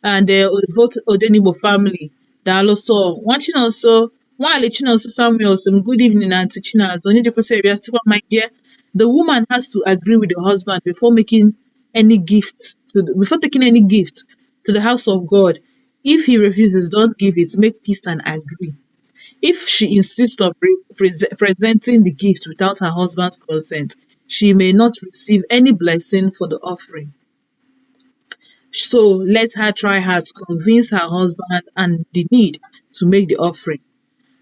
and the Volt Odenigbo family. Daalụ sọ." Nwa Chinonso, Nwale Chinonso Samuel sị m, "Good evening, Aunty Chinazọ." Onye jekwesịrị bịa sịkwa, "My dear, the woman has to agree with the husband before taking any gift to the house of God. If he refuses, don't give it. Make peace and agree. If she insists on presenting the gift without her husband's consent, she may not receive any blessing for the offering. So let her try hard to convince her husband and the need to make the offering,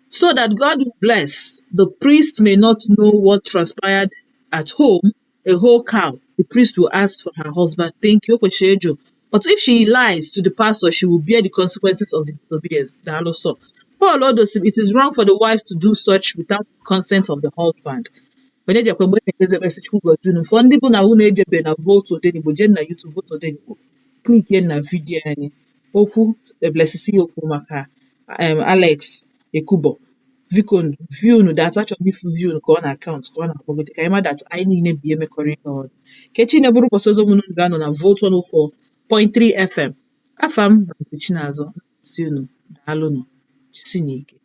so that God will bless. The priest may not know what transpired at home. A whole cow, the priest will ask for her husband." Thank you. O kwesịrị ịjụ. "But if she lies to the pastor, she will bear the consequences of the disobedience." Daalụ sọ. Paul Odosim, "It is wrong for the wife to do such without consent of the husband." Onye jekwe mgbe na-ekpezi ekpere sị Chukwu gọzie unu. For ndị bụ na unu ejebe na Volt Odenigbo, jee na YouTube Volt Odenigbo, clickie na video anyị. Okwu Blessing okwu maka Alex Ekubo. Biko view unu that, achọrọ m ifu view unu ka ọ na account ka ọ na-akpọgote, ka anyị ma that anyị niile bụ ihe mekọrọ ihe ọnụ. Ka echi na-eburu ụbọchị ọzọ mụ na unu ga-anọ na Volt 104.3 FM. Afa m bụ Aunty Chinazọ. Si unu daalụnụ, jisinụ ike.